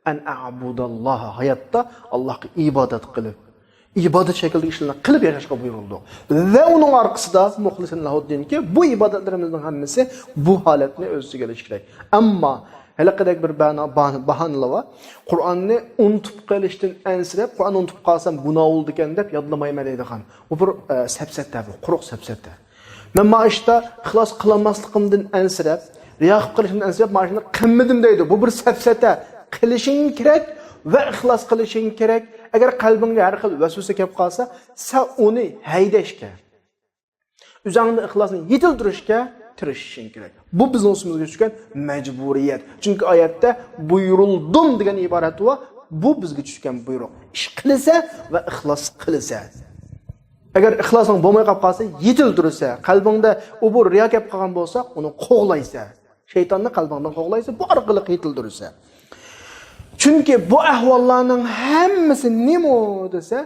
«ئەن ئەبۇداللاھە»، ھاياتتا ئاللاغا ئىبادەت قىلىپ، ئىبادەت شەكلىدىكى ئىشلارنى قىلىپ ياشاشقا بۇيرۇلدۇق. ۋە ئۇنىڭ ئارقىسىدا مۇخلىسىن لەھۇددىنكى، بۇ ئىبادەتلىرىمىزنىڭ ھەممىسى بۇ ھالەتنى ئۆز ئىچىگە ئېلىشى كېرەك. ئەمما ھېلىقىدەك بىر بانا-، باھانىلەر بار. قۇرئاننى ئۇنتۇپ قېلىشتىن ئەنسىرەپ، قۇرئاننى ئۇنتۇپ قالسام گۇناھ بولىدىكەن دەپ يادلىمايمەن دەيدىغان. بۇ بىر، ئە، سەپسەتە، بۇ قۇرۇق سەپسەتە. مەن مانا ئىشتا ئىخلاس قىلالماسلىقىمدىن ئەنسىرەپ، رىيا قىلىپ قېلىشىمدىن ئەنسىرەپ، مانا شۇنى قىلمىدىم دەيدۇ. بۇ بىر سەپسەتە. قىلىشىڭ كېرەك ۋە ئىخلاس قىلىشىڭ كېرەك. ئەگەر قەلبىڭگە ھەر خىل ۋەسۋەسە كەپ قالسا، سەن ئۇنى ھەيدەشكە، ئۆزۈڭدە ئىخلاسنى يېتىلدۈرۈشكە تىرىشىشىڭ كېرەك. بۇ بىزنىڭ ئۈستىمىزگە چۈشكەن مەجبۇرىيەت. چۈنكى ئايەتتە «بۇيرۇلدۇم» دېگەن ئىبارەت بار. بۇ بىزگە چۈشكەن بۇيرۇق. ئىش قىلىسە ۋە ئىخلاس قىلىسە. ئەگەر ئىخلاسىڭ بولماي قاپ قالسا، يېتىلدۈرسە، قەلبىڭدە ئۇ بۇ رىيا كەپ قالغان بولسا، ئۇنى قوغلايسە. شەيتاننى قەلبىڭدىن قوغلايسە، بۇ ئارقىلىق يېتىلدۈرسە. چۈنكى بۇ ئەھۋاللارنىڭ ھەممىسى نېمە دېسە،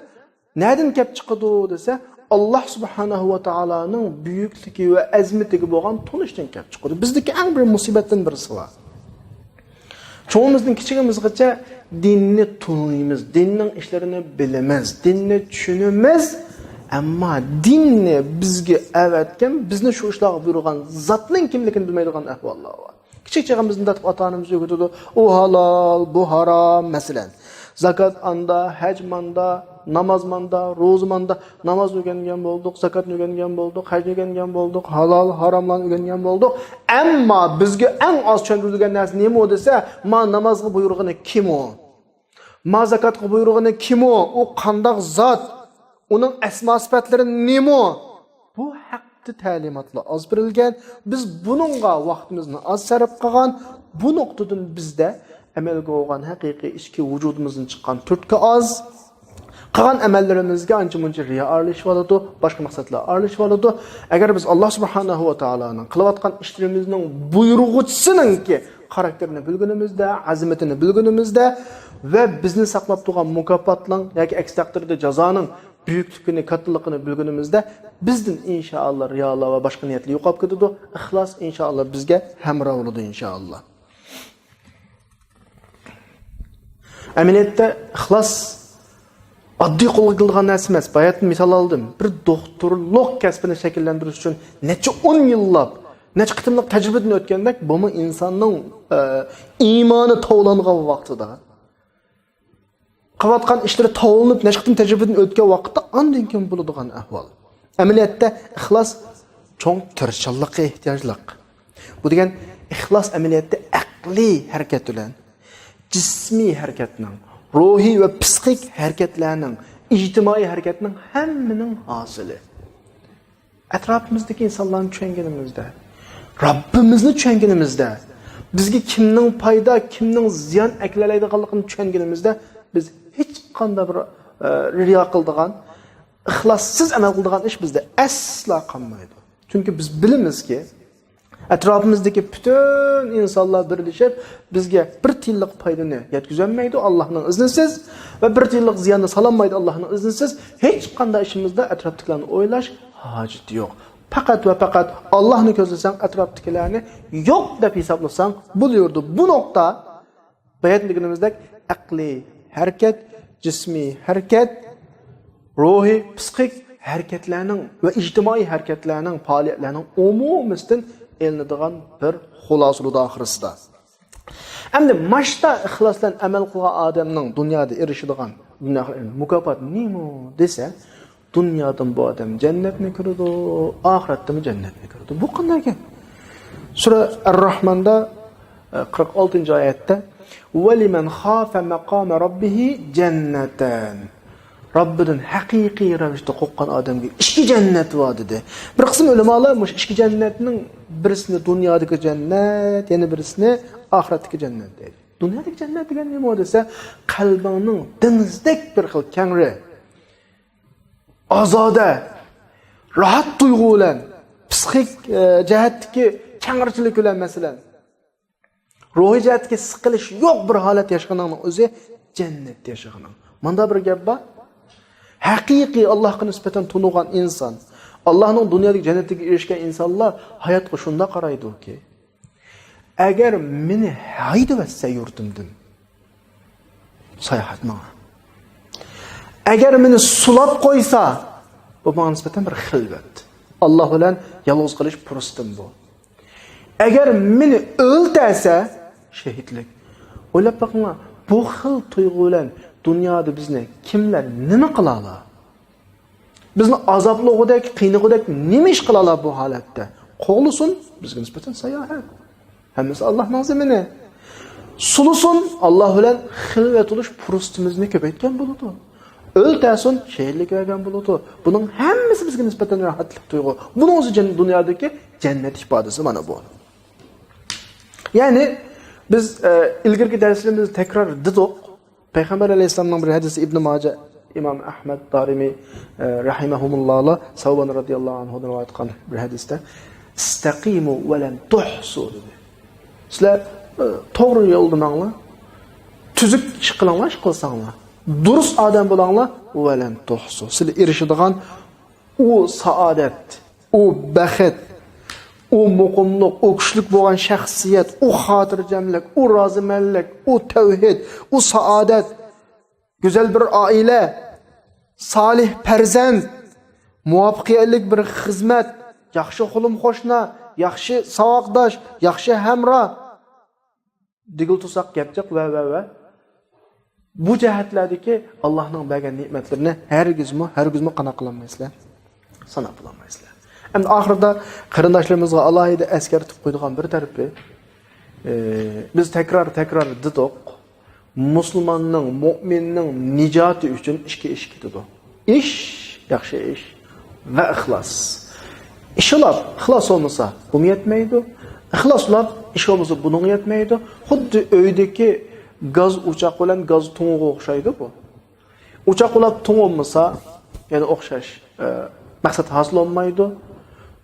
نەدىن كەپ چىقىدۇ دېسە، ئاللا سۇبھانەھۇ ۋە تائالانىڭ بۈيۈكلۈكى ۋە ئەزىمىتىگە بولغان تونۇشتىن كەپ چىقىدۇ. بىزدىكى ئەڭ بىر مۇسىبەتتىن بىرسى بار. چوڭىمىزدىن كىچىكىمىزگىچە دىننى تونۇيمىز، دىننىڭ ئىشلىرىنى بىلىمىز، دىننى چۈشىنىمىز. ئەمما دىننى بىزگە ئەۋەتكەن، بىزنى شۇ ئىشلارغا بۇيرۇغان زاتنىڭ كىملىكىنى بىلمەيدىغان ئەھۋاللار بار. كىچىك چېغىمىزدىن تارتىپ ئاتا-ئانىمىز ئۆگىتىدۇ، «ئۇ ھالال، بۇ ھارام»، مەسىلەن. زاكات ئاندا، ھەج ماندا، ناماز ماندا، روزا ماندا. نامازنى ئۆگەنگەن بولدۇق، زاكاتنى ئۆگەنگەن بولدۇق، ھەجنى ئۆگەنگەن بولدۇق، ھالال، ھاراملارنى ئۆگەنگەن بولدۇق. ئەمما بىزگە ئەڭ ئاز چۈشەندۈرۈلگەن نەرسە نېمە دېسە، ما نامازغا بۇيرۇغىنى كىم ئۇ؟ ما زاكاتقا بۇيرۇغىنى كىم ئۇ؟ ئۇ قانداق زات؟ ئۇنىڭ ئەسما سۈپەتلىرى نېمە؟ بۇ ھەقتە تەلىماتلار ئاز بېرىلگەن. بىز بۇنىڭغا ۋاقتىمىزنى ئاز سەرپ قىلغان. بۇ نۇقتىدىن بىزدە ئەمەلگە بولغان ھەقىقىي ئىچكى ۋۇجۇدىمىزدىن چىققان تۈرتكە ئاز. قىلغان ئەمەللىرىمىزگە ئانچە-مۇنچە رىيا ئارىلىشىۋالىدۇ، باشقا مەقسەتلەر ئارىلىشىۋالىدۇ. ئەگەر بىز ئاللا سۇبھانەھۇ ۋە تائالانىڭ قىلىۋاتقان ئىشلىرىمىزنىڭ بۇيرۇغۇچىسىنىڭكى خاراكتېرىنى بىلگىنىمىزدە، ئەزىمىتىنى بىلگىنىمىزدە ۋە بىزنى ساقلاپ تۇرغان مۇكاپاتنىڭ ياكى ئەكسى تەقدىردە جازانىڭ بۈيۈكلۈكىنى، كاتتىلىقىنى بىلگىنىمىزدە، بىزدىن ئىنشائاللا رىيالار ۋە باشقا نىيەتلەر يوقاپ كېتىدۇ. ئىخلاس ئىنشائاللا بىزگە ھەمراھ بولىدۇ ئىنشائاللا. ئەمەلىيەتتە ئىخلاس ئاددىي قولغا كېلىدىغان نەرسە ئەمەس. باياتىن مىسال ئالدىم. بىر دوختۇرلۇق كەسپىنى شەكىللەندۈرۈش ئۈچۈن نەچچە ئون يىللاپ نەچچە قېتىملىق تەجرىبىدىن ئۆتكەندەك، بۇمۇ ئىنساننىڭ، ئە، ئىمانى تاۋلانغان ۋاقتىدا، قىلىۋاتقان ئىشلىرى تاۋلىنىپ، نەچچە قېتىم تەجرىبىدىن ئۆتكەن ۋاقىتتا ئاندىن كېيىن بولىدىغان ئەھۋال. ئەمەلىيەتتە ئىخلاس چوڭ تىرىشچانلىققا ئېھتىياجلىق. بۇ دېگەن ئىخلاس ئەمەلىيەتتە ئەقلىي ھەرىكەت بىلەن، جىسمىي ھەرىكەتنىڭ، روھىي ۋە پسىخىك ھەرىكەتلەرنىڭ، ئىجتىمائىي ھەرىكەتنىڭ ھەممىنىڭ ھاسىلى. ئەتراپىمىزدىكى ئىنسانلارنى چۈشەنگىنىمىزدە، رەببىمىزنى چۈشەنگىنىمىزدە، بىزگە كىمنىڭ پايدا، كىمنىڭ زىيان ئەكېلەلەيدىغانلىقىنى چۈشەنگىنىمىزدە، بىز ھېچقانداق بىر، ئە، رىيا قىلىدىغان، ئىخلاستىز ئەمەل قىلىدىغان ئىش بىزدە ئەسلا قالمايدۇ. چۈنكى بىز بىلىمىزكى، ئەتراپىمىزدىكى پۈتۈن ئىنسانلار بىرلىشىپ، بىزگە بىر تىيىنلىق پايدىنى يەتكۈزەلمەيدۇ ئاللاھنىڭ ئىزنىسىز ۋە بىر تىيىنلىق زىياننى سالالمايدۇ ئاللاھنىڭ ئىزنىسىز. ھېچقانداق ئىشىمىزدا ئەتراپتىكىلەرنى ئويلاش ھاجىتى يوق. پەقەت ۋە پەقەت ئاللاھنى كۆزلىسەڭ، ئەتراپتىكىلەرنى يوق دەپ ھېسابلىساڭ بولۇۋېرىدۇ. بۇ نۇقتا بايا دېگىنىمىزدەك ئەقلىي ھەرىكەت، جىسمىي ھەرىكەت، روھىي، پسىخىك ھەرىكەتلەرنىڭ ۋە ئىجتىمائىي ھەرىكەتلەرنىڭ، پائالىيەتلەرنىڭ ئومۇمىسىدىن ئېلىنىدىغان بىر خۇلاسە بولىدۇ ئاخىرسىدا. ئەمدى ماشتا ئىخلاس بىلەن ئەمەل قىلغان ئادەمنىڭ دۇنيادا ئېرىشىدىغان دۇنيا مۇكاپاتى نېمە دېسە، دۇنيادىمۇ بۇ ئادەم جەننەتنى كۆرىدۇ، ئاخىرەتتىمۇ جەننەتنى كۆرىدۇ. بۇ قانداق گەپ؟ سۈرە ئەر-راھماندا، ئە، قىرىق ئالتىنچى ئايەتتە، «ۋەلىمەن خافە مەقامە رەببىھى جەننەتەن.» رەببىدىن ھەقىقىي رەۋىشتە قورققان ئادەمگە ئىككى جەننەت بار دېدى. بىر قىسىم ئۆلىمالار مۇشۇ ئىككى جەننەتنىڭ بىرسىنى دۇنيادىكى جەننەت، يەنە بىرسىنى ئاخىرەتتىكى جەننەت دەيدۇ. دۇنيادىكى جەننەت دېگەن نېمە دېسە، قەلبىڭنىڭ دېڭىزدەك بىر خىل كەڭرى، ئازادە، راھەت تۇيغۇ بىلەن، پسىخىك، ئە، جەھەتتىكى كەڭرىچىلىك بىلەن، مەسىلەن، روھىي جەھەتتىكى سىقىلىش يوق بىر ھالەت ياشىغىنىڭنىڭ ئۆزى جەننەتتە ياشىغىنىڭ. ماندا بىر گەپ بار. ھەقىقىي ئاللاھقا نىسبەتەن تونۇغان ئىنسان، ئاللاھنىڭ دۇنيادىكى جەننىتىگە ئېرىشكەن ئىنسانلار ھاياتقا شۇنداق قارايدۇكى، ئەگەر مېنى ھەيدىۋەتسە يۇرتۇمدىن، ساياھەت ماڭا. ئەگەر مېنى سولاپ قويسا، بۇ ماڭا نىسبەتەن بىر خىلۋەت. ئاللا بىلەن يالغۇز قېلىش پۇرسىتىم بۇ. ئەگەر مېنى ئۆلتەرسە، شېھىتلىك. ئويلاپ بېقىڭلار، بۇ خىل تۇيغۇ بىلەن دۇنيادا بىزنى كىملەر نېمە قىلالا؟ بىزنى ئازابلىغۇدەك، قىينىغۇدەك نېمە ئىش قىلالا بۇ ھالەتتە؟ قوغلىسۇن، بىزگە نىسبەتەن ساياھەت. ھەممىسى ئاللانىڭ زېمىنى. سولىسۇن، ئاللا بىلەن خىلۋەت بولۇش پۇرسىتىمىزنى كۆپەيتكەن بولىدۇ. ئۆلتەرسۇن، شېھىتلىك بەرگەن بولىدۇ. بۇنىڭ ھەممىسى بىزگە نىسبەتەن راھەتلىك تۇيغۇ. بۇنىڭ ئۆزى جەن-، دۇنيادىكى جەننەت ئىپادىسى مانا بۇ. يەنى بىز، ئە، ئىلگىرىكى دەرسلىرىمىزدە تەكرار دېدۇق. پەيغەمبەر ئەلەيھىسسالامنىڭ بىر ھەدىسى، ئىبنى ماجە، ئىمام ئەھمەد، دارىمى، ئە، رەھىمەھۇمۇللاھلار سەۋبان رەزىياللاھۇ ئەنھۇدىن رىۋايەت قىلغان بىر ھەدىستە، «ئىستەقىمۇ ۋە لەن تۇھسۇ» دېدى. سىلەر، ئە، توغرا يولدا ماڭلا، تۈزۈك ئىش قىلىڭلار، ئىش قىلساڭلار، دۇرۇس ئادەم بولاڭلار، «ۋە لەن تۇھسۇ». سىلەر ئېرىشىدىغان ئۇ سائادەت، ئۇ بەخت، ئۇ مۇقىملىق، ئۇ كۈچلۈك بولغان شەخسىيەت، ئۇ خاتىرجەملىك، ئۇ رازىمەنلىك، ئۇ تەۋھىد، ئۇ سائادەت، گۈزەل بىر ئائىلە، سالىھ پەرزەنت، مۇۋەپپەقىيەتلىك بىر خىزمەت، ياخشى قولۇم قوشنا، ياخشى ساۋاقداش، ياخشى ھەمراھ، دېگىلى تۇرساق گەپ جىق، ۋە، ۋە، ۋە. بۇ جەھەتلەردىكى ئاللانىڭ بەرگەن نېمەتلىرىنى ھەرگىزمۇ، ھەرگىزمۇ قانداق قىلالمايسىلەر؟ ساناپ بولالمايسىلەر. ئەمدى ئاخىرىدا قېرىنداشلىرىمىزغا ئالاھىدە ئەسكەرتىپ قويىدىغان بىر تەرىپى، ئى، بىز تەكرار، تەكرار دېدۇق، مۇسۇلماننىڭ، مۇئمىننىڭ نىجاتى ئۈچۈن ئىككى ئىش كېتىدۇ. ئىش، ياخشى ئىش ۋە ئىخلاس. ئىش ئۇلاپ، ئىخلاس بولمىسا، بۇمۇ يەتمەيدۇ. ئىخلاس ئۇلاپ، ئىش بولمىسا، بۇنىڭغا يەتمەيدۇ. خۇددى ئۆيدىكى گاز ئوچاق بىلەن گاز تۇڭىغا ئوخشايدۇ بۇ. ئوچاق ئۇلاپ تۇڭ بولمىسا، يەنە ئوخشاش، ئە، مەقسەت ھاسىل بولمايدۇ.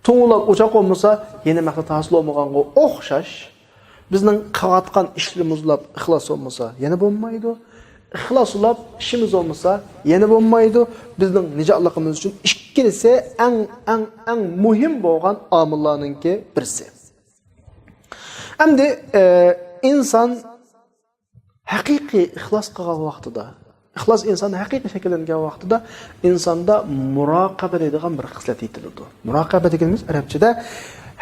تۇڭ ئۇلاپ ئوچاق بولمىسا، يەنە مەقسەت ھاسىل بولمىغانغا ئوخشاش. بىزنىڭ قىلىۋاتقان ئىشلىرىمىز ئۇلاپ ئىخلاس بولمىسا، يەنە بولمايدۇ. ئىخلاس ئۇلاپ ئىشىمىز بولمىسا، يەنە بولمايدۇ. بىزنىڭ نىجاتلىقىمىز ئۈچۈن ئىككىلىسى ئەڭ، ئەڭ، ئەڭ مۇھىم بولغان ئامىللارنىڭكى بىرسى. ئەمدى، ئە، ئىنسان ھەقىقىي ئىخلاس قىلغان ۋاقتىدا، ئىخلاس ئىنساندا ھەقىقىي شەكىللەنگەن ۋاقتىدا ئىنساندا مۇراقەبە دەيدىغان بىر خىسلەت يېتىلىدۇ. مۇراقەبە دېگىنىمىز ئەرەبچىدە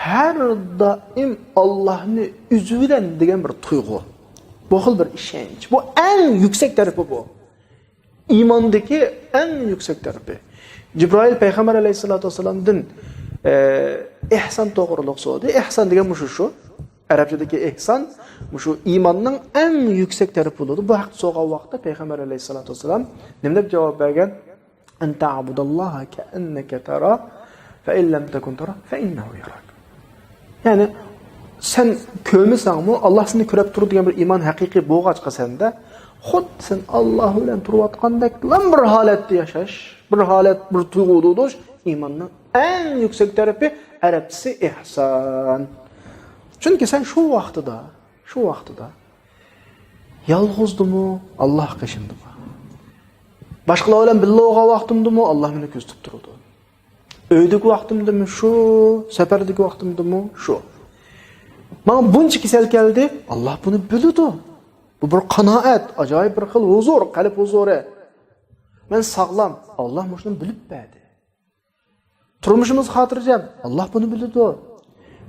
ھەر دائىم ئاللاھنى ئۆزى بىلەن دېگەن بىر تۇيغۇ. بۇ خىل بىر ئىشەنچ. بۇ ئەڭ يۈكسەك تەرىپى بۇ. ئىماندىكى ئەڭ يۈكسەك تەرىپى. جىبرائىل پەيغەمبەر ئەلەيھىسسالاتۇ ۋەسسالامدىن، ئە، ئېھسان توغرۇلۇق سورىدى. ئېھسان دېگەن مۇشۇ شۇ. ئەرەبچىدىكى ئېھسان، مۇشۇ ئىماننىڭ ئەڭ يۈكسەك تەرىپى بولىدۇ. بۇ ھەقتە سورىغان ۋاقىتتا پەيغەمبەر ئەلەيھىسسالاتۇ ۋەسسالام نېمە دەپ جاۋاب بەرگەن؟ أن تعبد الله كأنك تراه، فإن لم تكن تراه، فإنه يراك. يەنى، سەن كۆرمىسەڭمۇ، ئاللاھ سېنى كۆرۈپ تۇرىدۇ دېگەن بىر ئىمان ھەقىقىي بولغاچقا سەندە، خۇددى سەن ئاللاھ بىلەن تۇرۇۋاتقاندەكلا بىر ھالەتتە ياشاش، بىر ھالەت، بىر تۇيغۇ تۇغدۇرۇش ئىماننىڭ ئەڭ يۈكسەك تەرىپى، ئەرەبچىسى ئېھسان. چۈنكى سەن شۇ ۋاقتىدا، شۇ ۋاقتىدا يالغۇزدىمۇ، ئاللاھ قېشىمدىمۇ؟ باشقىلار بىلەن بىللە بولغان ۋاقتىمدىمۇ، ئاللاھ مېنى كۆزىتىپ تۇرىدۇ. ئۆيدىكى ۋاقتىمدىمۇ شۇ، سەپەردىكى ۋاقتىمدىمۇ شۇ. ماڭا بۇنچە كېسەل كەلدى، ئاللاھ بۇنى بىلىدۇ. بۇ بىر قانائەت، ئاجايىپ بىر خىل ھۇزۇر، قەلب ھۇزۇرى. مەن ساغلام، ئاللاھ مۇشۇنى بىلىپ بەردى. تۇرمۇشىمىز خاتىرجەم، ئاللاھ بۇنى بىلىدۇ.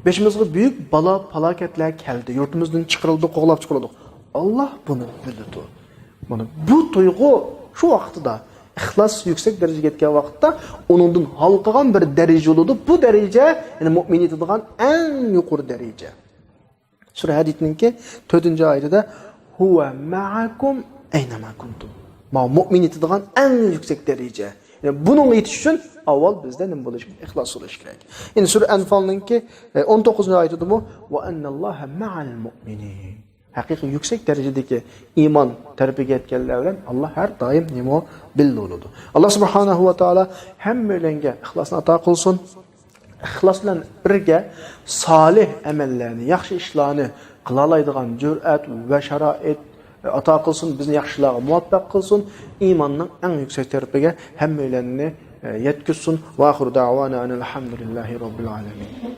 بېشىمىزغا بۈيۈك بالا پالاكەتلەر كەلدى، يۇرتىمىزدىن چىقىرىلدۇق، قوغلاپ چىقىرىلدۇق. ئاللاھ بۇنى بىلىدۇ. مانا بۇ تۇيغۇ شۇ ۋاقتىدا، ئىخلاس يۈكسەك دەرىجىگە يەتكەن ۋاقىتتا، ئۇنىڭدىن ھالقىغان بىر دەرىجە بولىدۇ. بۇ دەرىجە، يەنى مۆمىن يېتىدىغان ئەڭ يۇقىرى دەرىجە. سۈرە ھەدىدنىڭكى تۆتىنچى ئايىتىدە، هو معكم أينما كنتم. مانا مۆمىن يېتىدىغان ئەڭ يۈكسەك دەرىجە. يەنى بۇنىڭغا يېتىش ئۈچۈن ئاۋۋال بىزدە نېمە بولۇش كېرەك؟ ئىخلاس بولۇش كېرەك. يەنى سۈرە ئەنفالنىڭكى، ئە، ئون توققۇزىنچى ئايىتىدىمۇ، وأن الله مع المؤمنين. ھەقىقىي يۈكسەك دەرىجىدىكى ئىمان تەرىپىگە يەتكەنلەر بىلەن ئاللاھ ھەر دائىم نېمە بىللە بولىدۇ. ئاللاھ سۇبھانەھۇ ۋە تائالا ھەممەيلەنگە ئىخلاسنى ئاتا قىلسۇن. ئىخلاس بىلەن بىرگە سالىھ ئەمەللەرنى، ياخشى ئىشلارنى قىلالايدىغان جۈرئەت ۋە شارائىت ئاتا قىلسۇن، بىزنى ياخشىلارغا مۇۋەپپەق قىلسۇن، ئىماننىڭ ئەڭ يۈكسەك تەرىپىگە ھەممەيلەننى، ئە، يەتكۈزسۇن. وآخر دعوانا أن الحمد لله رب العالمين.